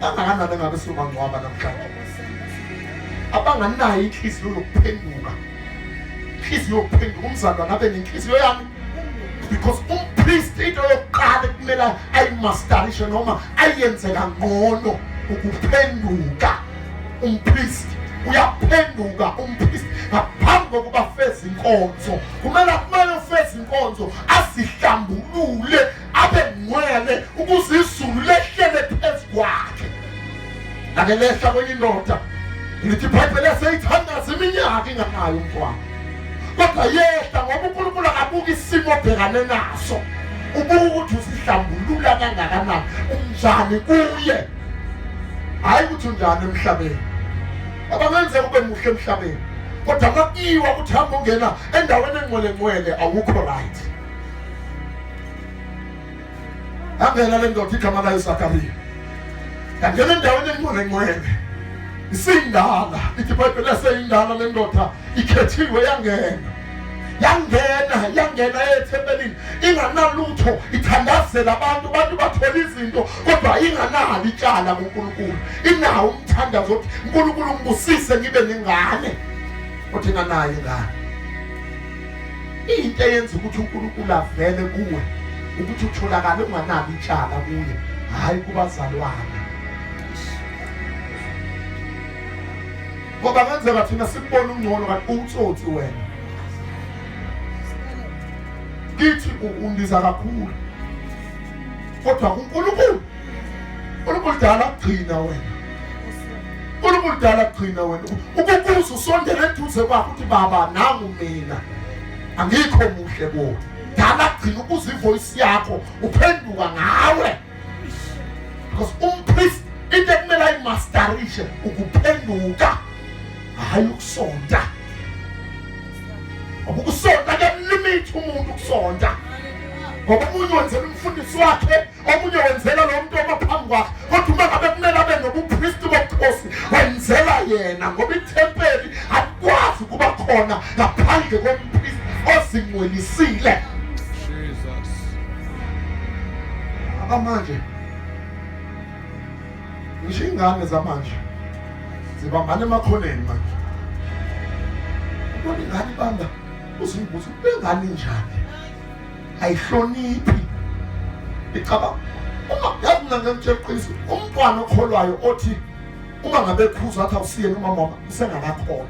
kangakanani engabe siyobangcwaba namhlanje abanganayo inhliziyo yokuphenduka inhliziyo yokuphenduka umzalwane abe nenhliziyo yami because umpriest into yokuqala ekumele ayimasterishe noma ayenze kangcono ukuphenduka umpriest uyaphenduka umpriest ngaphambi kokuba afeze inkonzo kumele kumele ufeze inkonzo azihlambulule abe ngcwele ukuze izulu lehlele phezu kwakhe ake lehla kwenye indoda ngithi ibhayibheli yaseyithandaza iminyaka inganayo umntwana kodwa yehla ngoba uNkulunkulu akabuki isimo obhekane naso ubuka ukuthi usihlambulula kangakanani unjani kuye hhayi ukuthi unjani emhlabeni abangenzeka ube muhle emhlabeni kodwa makuyiwa ukuthi hamba ungena endaweni engcwele ngcwele awukho right Yangena le ndoda igama layo Zakariya. Yangena endaweni engcwele ngcwele. Isindala, ithi iBhayibheli yaseyindala le ndoda ikhethiwe yangena. Yangena, yangena ethempelini inganalutho, ithandazela abantu, abantu bathola izinto kodwa inganalo itshala kuNkulunkulu. Inawo umthandazo othi uNkulunkulu ngibusise ngibe nengane. Kodwa inganayo ingane. Into eyenza ukuthi uNkulunkulu avele kuwe ukuthi utholakale unganalo itshala kuye, hhayi kubazalwane. Ngoba ngenzeka thina sikubona ungcono kanti uwutsotsi wena. Kithi undiza kakhulu. Kodwa kuNkulunkulu uNkulunkulu dala kugcina wena. uNkulunkulu dala kugcina wena ukukuza usondele eduze kwakho uthi baba nangu mina angikho muhle kuwe dala kugcina ukuza ivoice yakho uphenduka ngawe because umpriest into ekumele ayimasterishe ukuphenduka hhayi ukusonta. Ngoba ukusonta kuyamlimitha umuntu ukusonta. Ngoba omunye wenzela umfundisi wakhe, omunye wenzela lo muntu omaphambi kwakhe. Kodwa uma ngabe kumele abe nobupristi bobukhosi, wenzela yena ngoba ithempeli alikwazi ukuba khona ngaphandle kompristi ozingcwelisile. Jesus. Abamanje ngisho ingane zamanje zibambana emakhoneni manje ubona ingane ibamba uzibuza lengane injani ayihloniphi icabanga uma yazi mina ngimtshela iqiniso umntwana okholwayo othi uma ngabe ekhuzwa athi awusiyena umama wami usengakakholwa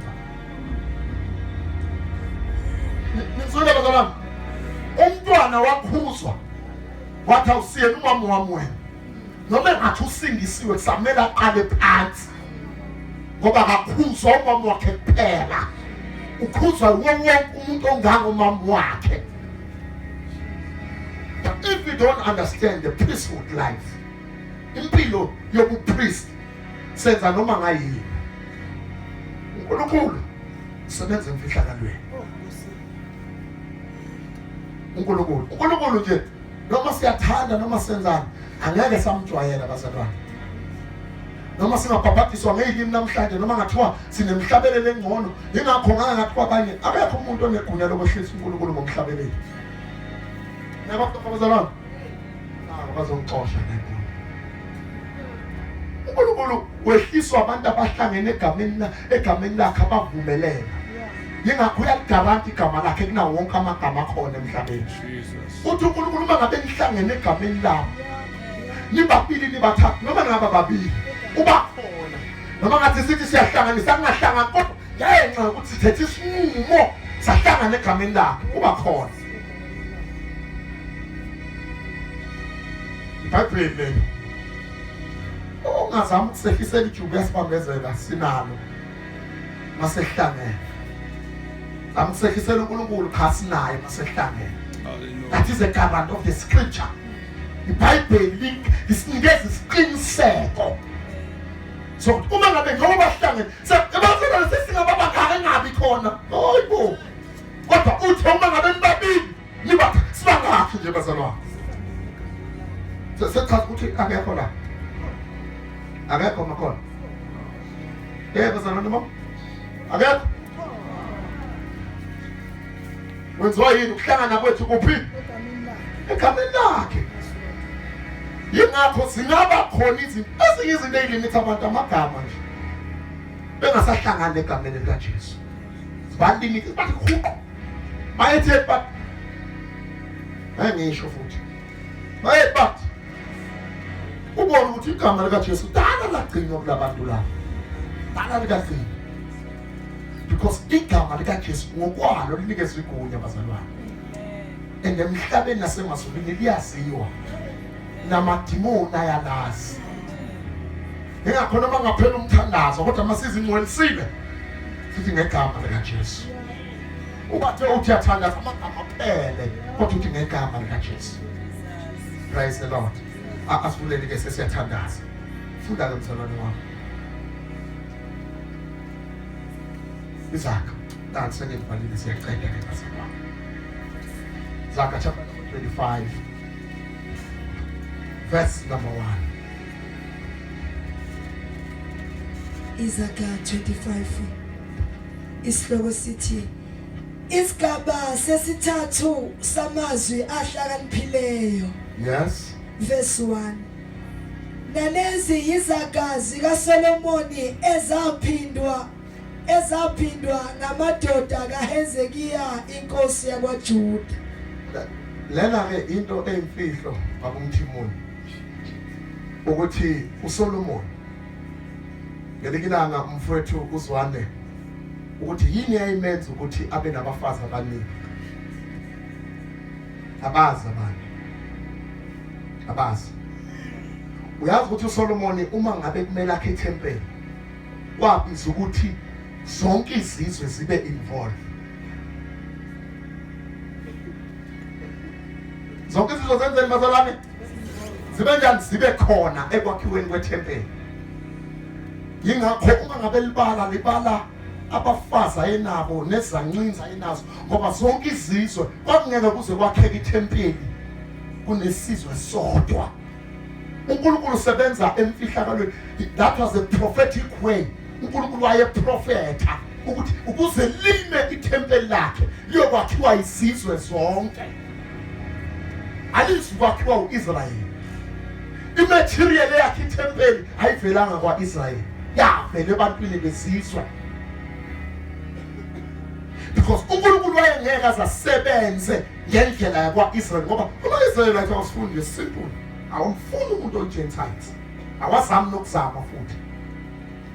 nizwile bazalwane umntwana wakhuzwa wathi awusiyena umama wami wena noma engathi usindisiwe kusamele aqale phansi ngoba akakhuzwa umama wakhe kuphela ukhuzwa wonke umuntu ongangomama wakhe. But if you don't understand the priesthood life, impilo yobupriest, senza noma ngayini. uNkulunkulu usebenza emfihlakalweni. uNkulunkulu, uNkulunkulu nje noma siyathanda noma senzani angeke samjwayela bazalwane. Noma singabhabhadiswa ngeyilimi namhlanje noma ngathiwa sinemhlabelelo engcono, ingakho ngake ngathi kwabanye akekho umuntu onegunya lokwehlisa uNkulunkulu ngomhlabeleli. Niyabona bazalwane? Nabo bazongixosha ngegunya. uNkulunkulu wehliswa abantu abahlangene egameni egameni lakhe abavumelene. Yingakho uyaligaranti igama lakhe kunawo wonke amagama akhona emhlabeni. Uthi uNkulunkulu uma ngabe nihlangene egameni lami nibabili nibathathu noma ngaba babili uba khona noma ngathi sithi siyahlanganisa kungahlangani kodwa ngenxa yokuthi sithethe isinqumo sahlangana egameni lakhe uba khona. IBhayibheli lelo ungazama ukusehlisela ijuba yasibambezela sinalo masehlangene. Zama ukusehlisela uNkulunkulu cha sinaye masehlangene. That is a guarantee of the scripture. IBhayibheli lisinikeza isiqiniseko sokuthi uma ngabe njengoba bahlangene ebazalwane sesingaba bangaka engabi khona. Hayibo. Kodwa uthi uma ngabe nibabili niba sibangakhi nje bazalwane. Sechaza ukuthi akekho la. Akekho makhona. Yebo bazalwane mama. Akekho. Wenziwa yini ukuhlangana kwethu kuphi? Egameni lakhe. Yingakho zingaba khona izinto ezinye izinto ezilimitha abantu amagama nje. Bengasahlangani egameni likaJesu. Balimite bathi huqu. Bayethi bathi ngisho futhi. Bayethi bathi ubone ukuthi igama likaJesu dala lagcinwa kulabantu laba. Dala likagcinwa. Because igama likaJesu ngokwalo linikezwe igunya bazalwane. And emhlabeni nasemazulwini liyaziwa. Namadimoni ayalazi. Ingakho noma ngaphela umthandazo kodwa masizingcwelisile sithi ngegama likaJesu. Ubathe uthi uyathandaza amagama aphele kodwa uthi ngegama likaJesu. Praise the Lord. Asivuleni ke sesiyathandaza. Funda ke mzalwane wami. Izaga. Nansi sengibhalile siyaqeda ke bazalwane. Zaga chapter number 25 verse number 1. Izaga 25 isihloko sithi isigaba sesithathu samazwi ahlakaniphileyo. Yes. Verse 1. Nalezi yizaga zikaSolomoni ezaphindwa ngamadoda kaHezekiya inkosi yakwaJuda. Lena ke into eyimfihlo bakumthimuni ukuthi uSolomon ngelinye ilanga umfowethu uZwane ukuthi yini yayimenza ukuthi abe nabafazi abaningi. Abazi abantu. Abazi. Uyazi ukuthi uSolomon uma ngabe kumele akhe ithempeli wabiza ukuthi zonke izizwe zibe involved. Zonke izizwe zenzeni bazalwane? Zibe njani? Zibe khona ekwakhiweni kwethempeli. Yingakho uma ngabe libala libala abafazi ayenabo nezancinza ayenazo ngoba zonke izizwe kwakungeke kuze kwakheke ithempeli kunesizwe sodwa. uNkulunkulu usebenza emfihlakalweni. That was a prophetic way. uNkulunkulu wayeprofetha ukuthi ukuze lime ithempeli lakhe liyokwakhiwa izizwe zonke, alizukwakhiwa u-Israyeli. Imaterial eyakhe ithempeli ayivelanga kwa-Israyeli, yavela ebantwini bezizwe, because uNkulunkulu wayengeke azasebenze ngendlela yakwa-Israyeli, ngoba ama-Israyeli athi awusifundi nje, simple, awamfuni umuntu oyi-Gentiles, awazami nokuzama futhi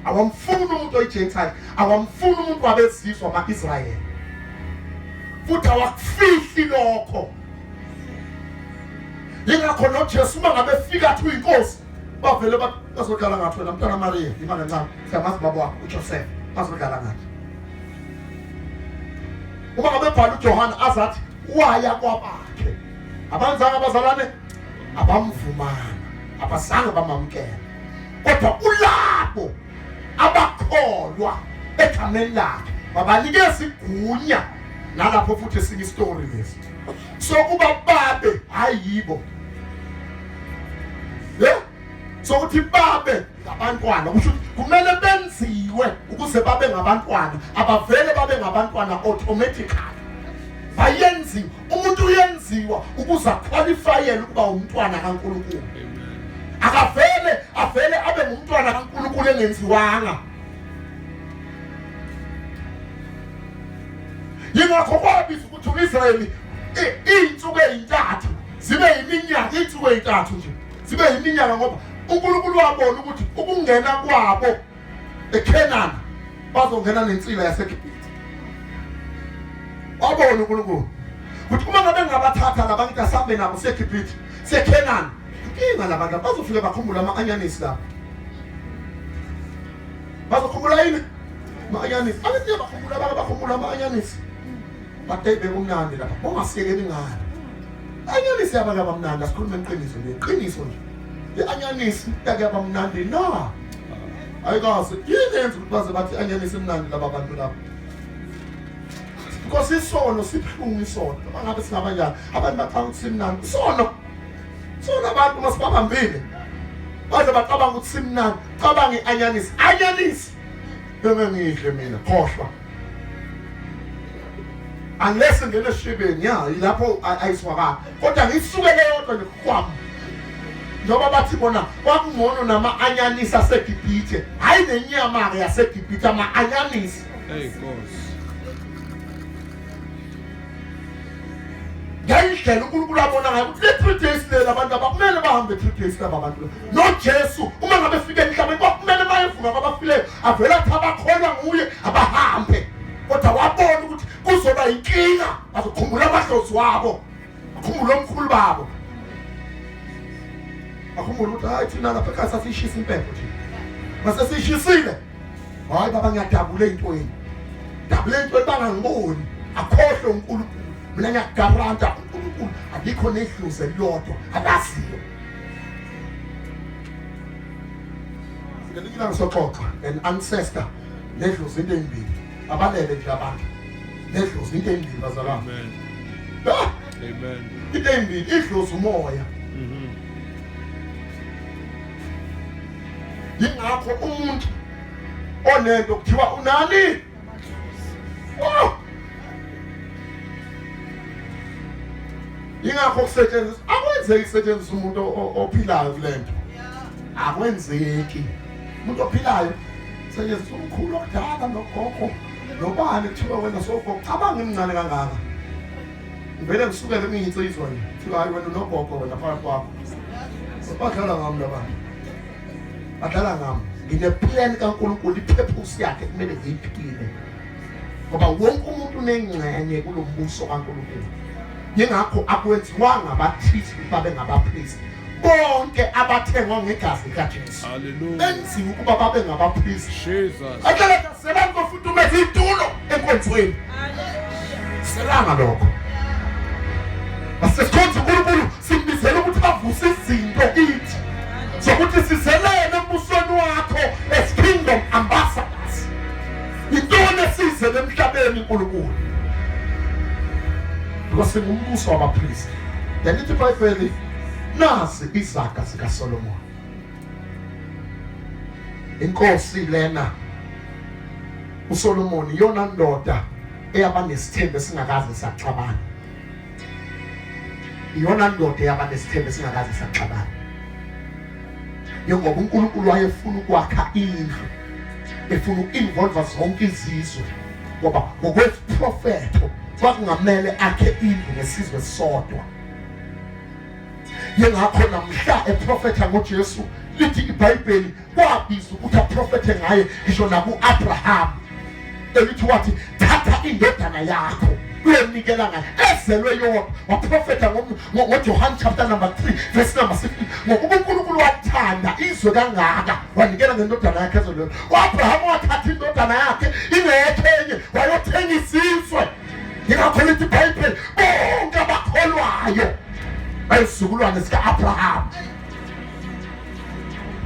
awamfuni umuntu oyi-Gentile, awamfuni umuntu wabezizwe ama-Israyeli, futhi awakufihli lokho. Yingakho noJesu uma ngabe efika athi uyinkosi, bavele bazodlala ngathi wena mntwana Maria, yima kancane, siyamazi baba wakho uJoseph, bazodlala ngathi. Uma ngabe bhala uJohane azathi waya kwabakhe, abanzanga abazalwane abamvumanga, abazange bamamukela, kodwa kulabo abakholwa egameni lakhe babanikeza igunya. Nalapho futhi esinye isitori lesi sokuba babe hayi yibo ye sokuthi babe ngabantwana, kusho ukuthi kumele benziwe ukuze babe ngabantwana, abavele babe ngabantwana automatically, bayenziwe. Umuntu uyenziwa ukuze aqualifyele ukuba umntwana kaNkulunkulu, akavele avele abe ngumntwana kaNkulunkulu engenziwanga. Yingakho kwabiza ukuthi uIsrayeli izinsuku ezintathu zibe yiminyaka, izinsuku ezintathu nje zibe yiminyaka, ngoba uNkulunkulu wabona ukuthi ukungena kwabo eKhenani bazongena nensila yaseGibhithe. Wabona uNkulunkulu ukuthi uma ngabe ngabathatha laba ngithi asambe nabo seGibhithe seKhenani, inkinga labantu bazofike bakhumbula ama-anyanisi lapho, bazokhumbula yini ama-anyanisi? Angithi bakhumbula, bake bakhumbula ama-anyanisi, but bekumnandi lapha, bongasiyekeli ngani anyanisi yabantu abamnandi. Asikhulume iqiniso nje, iqiniso nje, i-anyanisi yake yabamnandi na? Ayikaze. Yini yenza ukuthi baze bathi i-anyanisi imnandi laba bantu laba? Because isono sibuhlungu, isono noma ngabe singaba njani, abantu bacabanga ukuthi simnandi isono. Sona abantu masibabambile baze bacabanga ukuthi simnandi. Cabanga i-anyanisi, anyanisi bengengidle mina, khohlwa, unless ngene eshibeni ya yilapho ayizwakala, kodwa ngisukele yodwa nje kwam, njengoba bathi bona kwakungcono nama-anyanisi aseGibhithe, hhayi nenyama-ke yaseGibhithe, ama-anyanisi. Hey Nkosi. Ngendlela uNkulunkulu abona ngayo ukuthi le 3 days leli abantu abakumele bahambe 3 days laba bantu. NoJesu uma ngabe efika emhlabeni kwakumele mayevuka kwabafileyo avele athi abakholwa nguye abahambe, kodwa wabona ukuthi kuzoba inkinga, bazokhumbula amadlozi wabo, bakhumbule omkhulu babo, bakhumbule ukuthi hayi thina lapha ekhaya sasiyishisa impepho thina, mase siyishisile, hayi baba ngiyadabula ey'ntweni, dabula ey'ntweni bangangiboni, akhohlwe uNkulunkulu. Mina ngiyakugaranta uNkulunkulu alikho nedlozi elilodwa alaziyo. Ngelinye ilanga soxoxa an ancestor nedlozi into ezimbili, abalele nje abantu nedlozi into ezimbili bazalwane. Amen. Ah! Amen. Into ezimbili, idlozi umoya. Yingakho umuntu onento kuthiwa unani? Oh! Yingakho kusetshenziswa, akwenzeki kusetshenziswa umuntu ophilayo kulento. Akwenzeki. Umuntu ophilayo setshenziswa umkhulu okudala nogogo nobani, kuthiwa wena sogogo, cabanga imncane kangaka. Ngivele ngisukele ngiyinsizwa nje. Kuthiwa hayi wena unogogo wena phakathi kwakho. Badlala ngami labantu. Badlala ngami. Ngine-plan kaNkulunkulu, ipurpose yakhe kumele ngiyiphile. Ngoba wonke umuntu unengxenye kulo mbuso kaNkulunkulu. Yingakho akwenziwanga abathize ukuthi babe ngabapristi. Bonke abathengwa ngegazi likaJesu. Hallelujah. Benziwe ukuba babe ngabapristi. Jesus. Ahlala selanga kofuthumeza itulo enkonzweni. Selanga lokho. Asesikhonza uNkulunkulu, simbizela ukuthi avuse izinto kithi sokuthi sizelele embusweni wakho as kingdom ambassadors. Intoni esizele emhlabeni uNkulunkulu? Because singumbuso wabapristi. Yalithi iBhayibheli nazi izaga zikaSolomon. Inkosi lena uSolomon iyona ndoda eyaba nesithembu esingakaze saxabana. Iyona ndoda eyaba nesithembu esingakaze saxabana. Njengoba uNkulunkulu wayefuna ukwakha indlu efuna uku-involve zonke izizwe ngoba ngokwesiprofetho kwakungamele akhe indlu ngesizwe sodwa. Yingakho namhla eprofetha ngoJesu lithi iBhayibheli kwabiza ukuthi aprofethe ngaye ngisho naku-Abraham elithi wathi thatha indodana yakho uyonikela ngayo ezelwe yodwa. Waprofetha ngoJohane chapter number 3 verse number 16 ngokuba uNkulunkulu wathanda izwe kangaka wanikela ngendodana yakhe ezelwe yodwa. U-Abraham wathatha indodana yakhe ingekho enye wayothenga isizwe. Yingakho lithi iBhayibheli bonke abakholwayo bayisizukulwane sika-Abraham.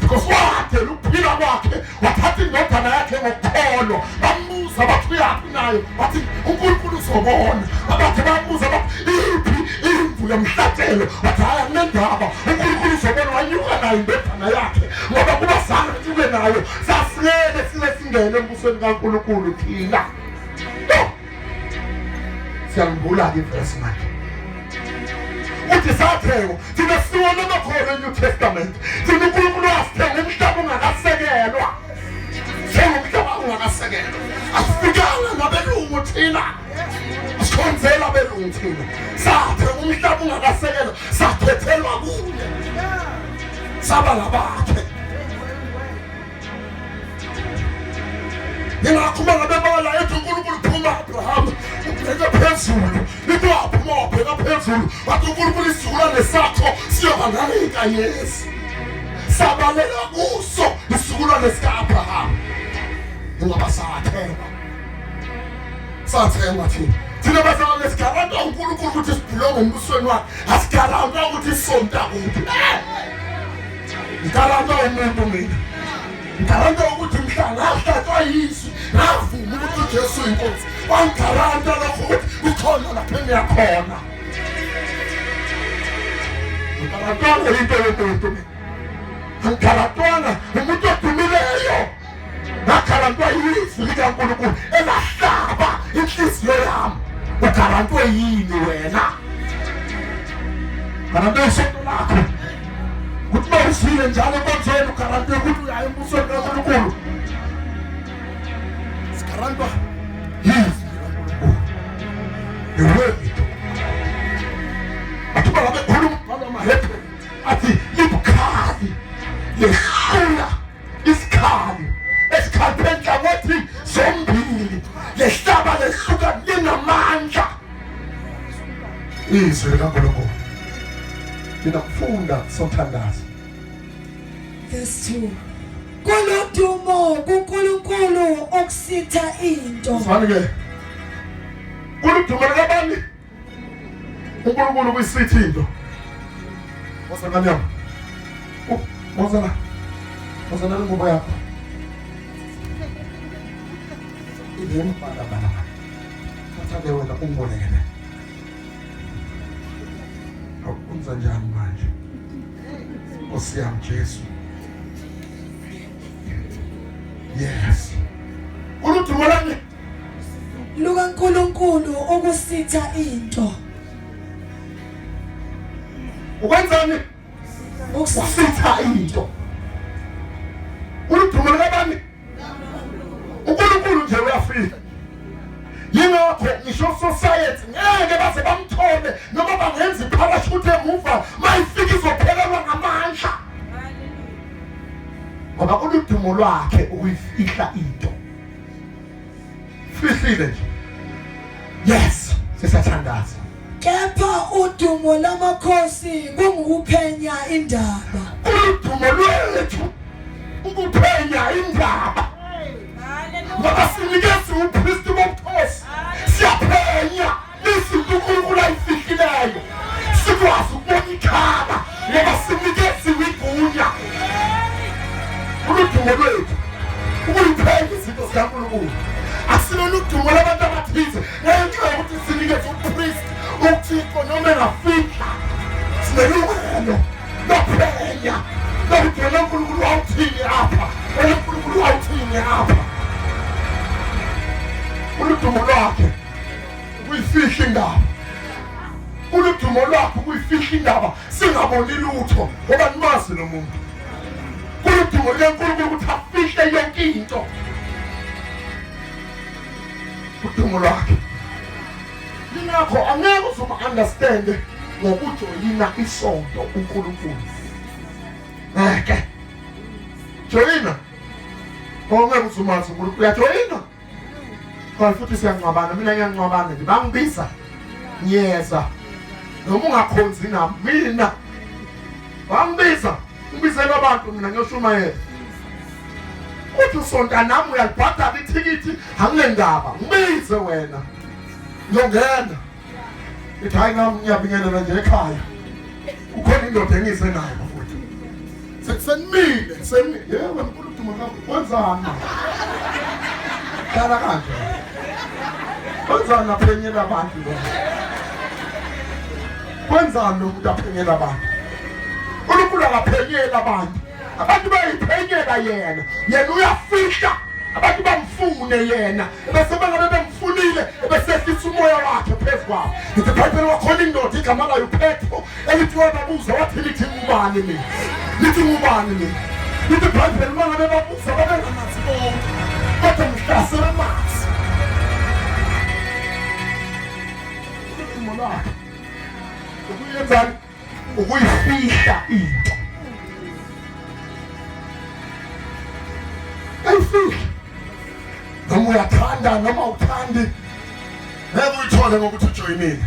Because wadela ukuphila kwakhe wathatha indodana yakhe ngokholo. Bambuza bathi uyaphi nayo, wathi uNkulunkulu uzobona. Abathe bambuza bathi iphi imvu yomhlatshelo, wathi hayi anginendaba, uNkulunkulu uzobona. Wanyuka nayo indodana yakhe ngoba kuba zange anyuke nayo sasingeke size singene embusweni kaNkulunkulu thina. Siyangibula-ke ivesi manje. Uthi sathengwa thina siwona amakholwa eNew Testament. Thina uNkulunkulu wasithenga umhlaba ungakasekelwa. Thenga umhlaba ungakasekelwa. Asifikanga nabelungu thina. Sikhonzela abelungu thina. Sathenga umhlaba ungakasekelwa, sakhethelwa kuye. Saba ngabakhe. Yingakho uma ngabe bala ethi uNkulunkulu phuma Abraham ubheke phezulu into waphuma wabheka phezulu wathi uNkulunkulu isizukulwane sakho siyoba ngaley'nkanyezi sabalela kuso isizukulwane sika-Abraham ingoba sathengwa sathengwa thina thina bazalwane sigaranta uNkulunkulu ukuthi sibhulonge embusweni wakhe asigaranta ukuthi sisonta kuphi ngigaranta umuntu mina ngigaranta ukuthi mhla ngahlatshwa yizwi ngavuma ukuthi uJesu uyinkosi wangigaranta lokho ukuthi kukhona lapho engiyakhona ngigarantwanga into yomuntu mina angigarantwanga umuntu odumileyo ngagarantwa yizwi likaNkulunkulu elahlaba inhliziyo yami ugarantwe yini wena garantwe isonto lakho ukuthi uma uzwile njalo enkonzweni ugarantwe ukuthi uyaye embusweni kaNkulunkulu sigarantwa yizwi likaNkulunkulu the word athi uma ngabe khuluma umbhalo wamaHebheru athi libukhali lehlula isikhali esikhaliphe nhlangothi zombili lehlaba lehluka linamandla izwi likaNkulunkulu linakufunda sothandaza Verse 2 Kulodumo kuNkulunkulu okusitha into. Zani ke kuludumo likabani uNkulunkulu kuyisithi into woza ngane yami woza la woza nale ngubo yakho ibona bala bala thatha le wena ungiboleke le awunza njani manje Nkosi yami Jesu yes uludumo lami lukaNkulunkulu ukusitha into. Ukwenzani? Ukusitha into. Uludumo likabani? uNkulunkulu nje uyafika. Yingakho ngisho society ngeke baze bamthole noma bangenza iparachute emuva mayifika izophelelwa ngamandla. Ngoba uludumo lwakhe ukuyifihla into. Fihlile nje. Yes, sisathandaza. Kepha udumo lamakhosi kungukuphenya indaba. Udumo lwethu ukuphenya indaba. Ngoba sinikezwe upristi bobukhosi. Siyaphenya izinto uNkulunkulu ayifihlileyo. Sikwazi ukubona ikhala ngoba sinikeziwe igunya. Uludumo lwethu ukuyiphenya izinto zikaNkulunkulu. Asilona udumo labantu abathize ngenxa yokuthi sinikeze upriest uThixo noma engafihla. Sinelungelo lokuphenya lokuthi wena uNkulunkulu wawuthini apha, wena uNkulunkulu wawuthini apha. Uludumo lwakhe ukuyifihla indaba, uludumo lwakhe ukuyifihla indaba singaboni lutho ngoba nimazi lo muntu. Kuludumo likaNkulunkulu ukuthi afihle yonke into, udumo lwakhe. Yingakho angeke uzuma-understande ngokujoyina isonto uNkulunkulu. Ngeke joyina, ongeke uzumazi uNkulunkulu. Uyajoyina kodwa futhi siyangcwabana. Mina ngiyangcwabana nje, bangibiza ngiyeza, noma ungakhonzi nami. Mina bangibiza, ngibizela abantu mina ngiyoshumayela. Uthi usonta nami uyalibhadala ithikithi, anginendaba, ngibize wena ngiyongena. Ithi hayi nami ngiyabingelela nje ekhaya, kukhona indoda engize nayo bafowethu. Senimile, senimile. Yebo mkhulu udumo lwakho kwenzani? Hlala kanje. Kwenzani aphenyela abantu lo? Kwenzani lo muntu aphenyela abantu? uNkulunkulu akaphenyeli abantu. Abantu bayiphenyela yena. Yena uyafihla. Abantu bamfune yena. Bese bangabe bemfunile besehlisa umoya wakhe phezu kwabo. Ngithi iBhayibheli wakhona indoda igama layo uPetro elithi wababuza wathi lithi ngubani mina? Lithi ngubani mina? Lithi iBhayibheli uma ngabe babuza babengamazi bonke. Kodwa mhla sebemazi. Udumo lwakhe. Ukuyenzani? Ukuyifihla into. Ayifihla. Noma uyathanda noma uthandi, ngeke uyithole ngokuthi ujoyinile.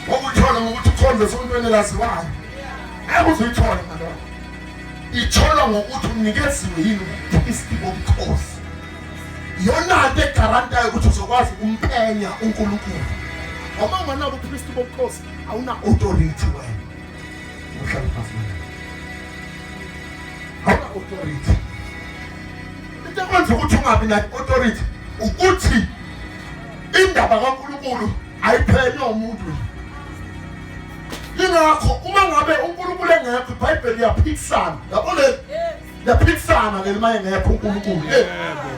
Ngeke uyithole ngokuthi ukhonze esontweni elaziwayo. Ngeke uze uyithole ngalokho. Itholwa ngokuthi unikeziwe yini ubupristi bobukhosi. Iyona nto egarantayo ukuthi uzokwazi ukumpenya uNkulunkulu. Uma unganabo ubupristi bobukhosi, awuna authority wena. Uhlala phansi wena. Awuna authority. Into ekwenza ukuthi ungabi na authority ukuthi indaba kaNkulunkulu ayiphenywa umuntu. Yingakho uma ngabe uNkulunkulu engekho iBhayibheli liyaphikisana. Yabo le liyaphikisana leli uma engekho uNkulunkulu.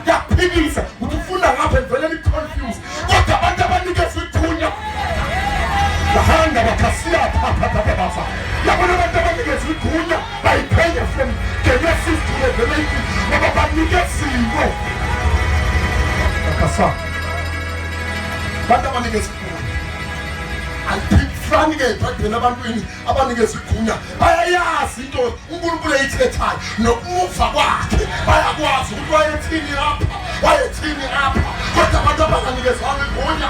Liyaphikisa ukuthi ufunda ngapha livele li-confuse. Kodwa abantu abanikezwe igunya bahamba bakhasiya phaphaphaphapha. Yabona abantu abanikezwe igunya bayiphenya from Genesis to Revelation ngoba banikeziwe. Bakhasa. Abantu abanikezwe igunya. Aliphikisani-ke ibhayibheli ebantwini abanikeza igunya bayayazi into uNkulunkulu eyithethayo nokumuva kwakhe, bayakwazi ukuthi wayethini apha, wayethini apha. Kodwa abantu abanganikezwanga igunya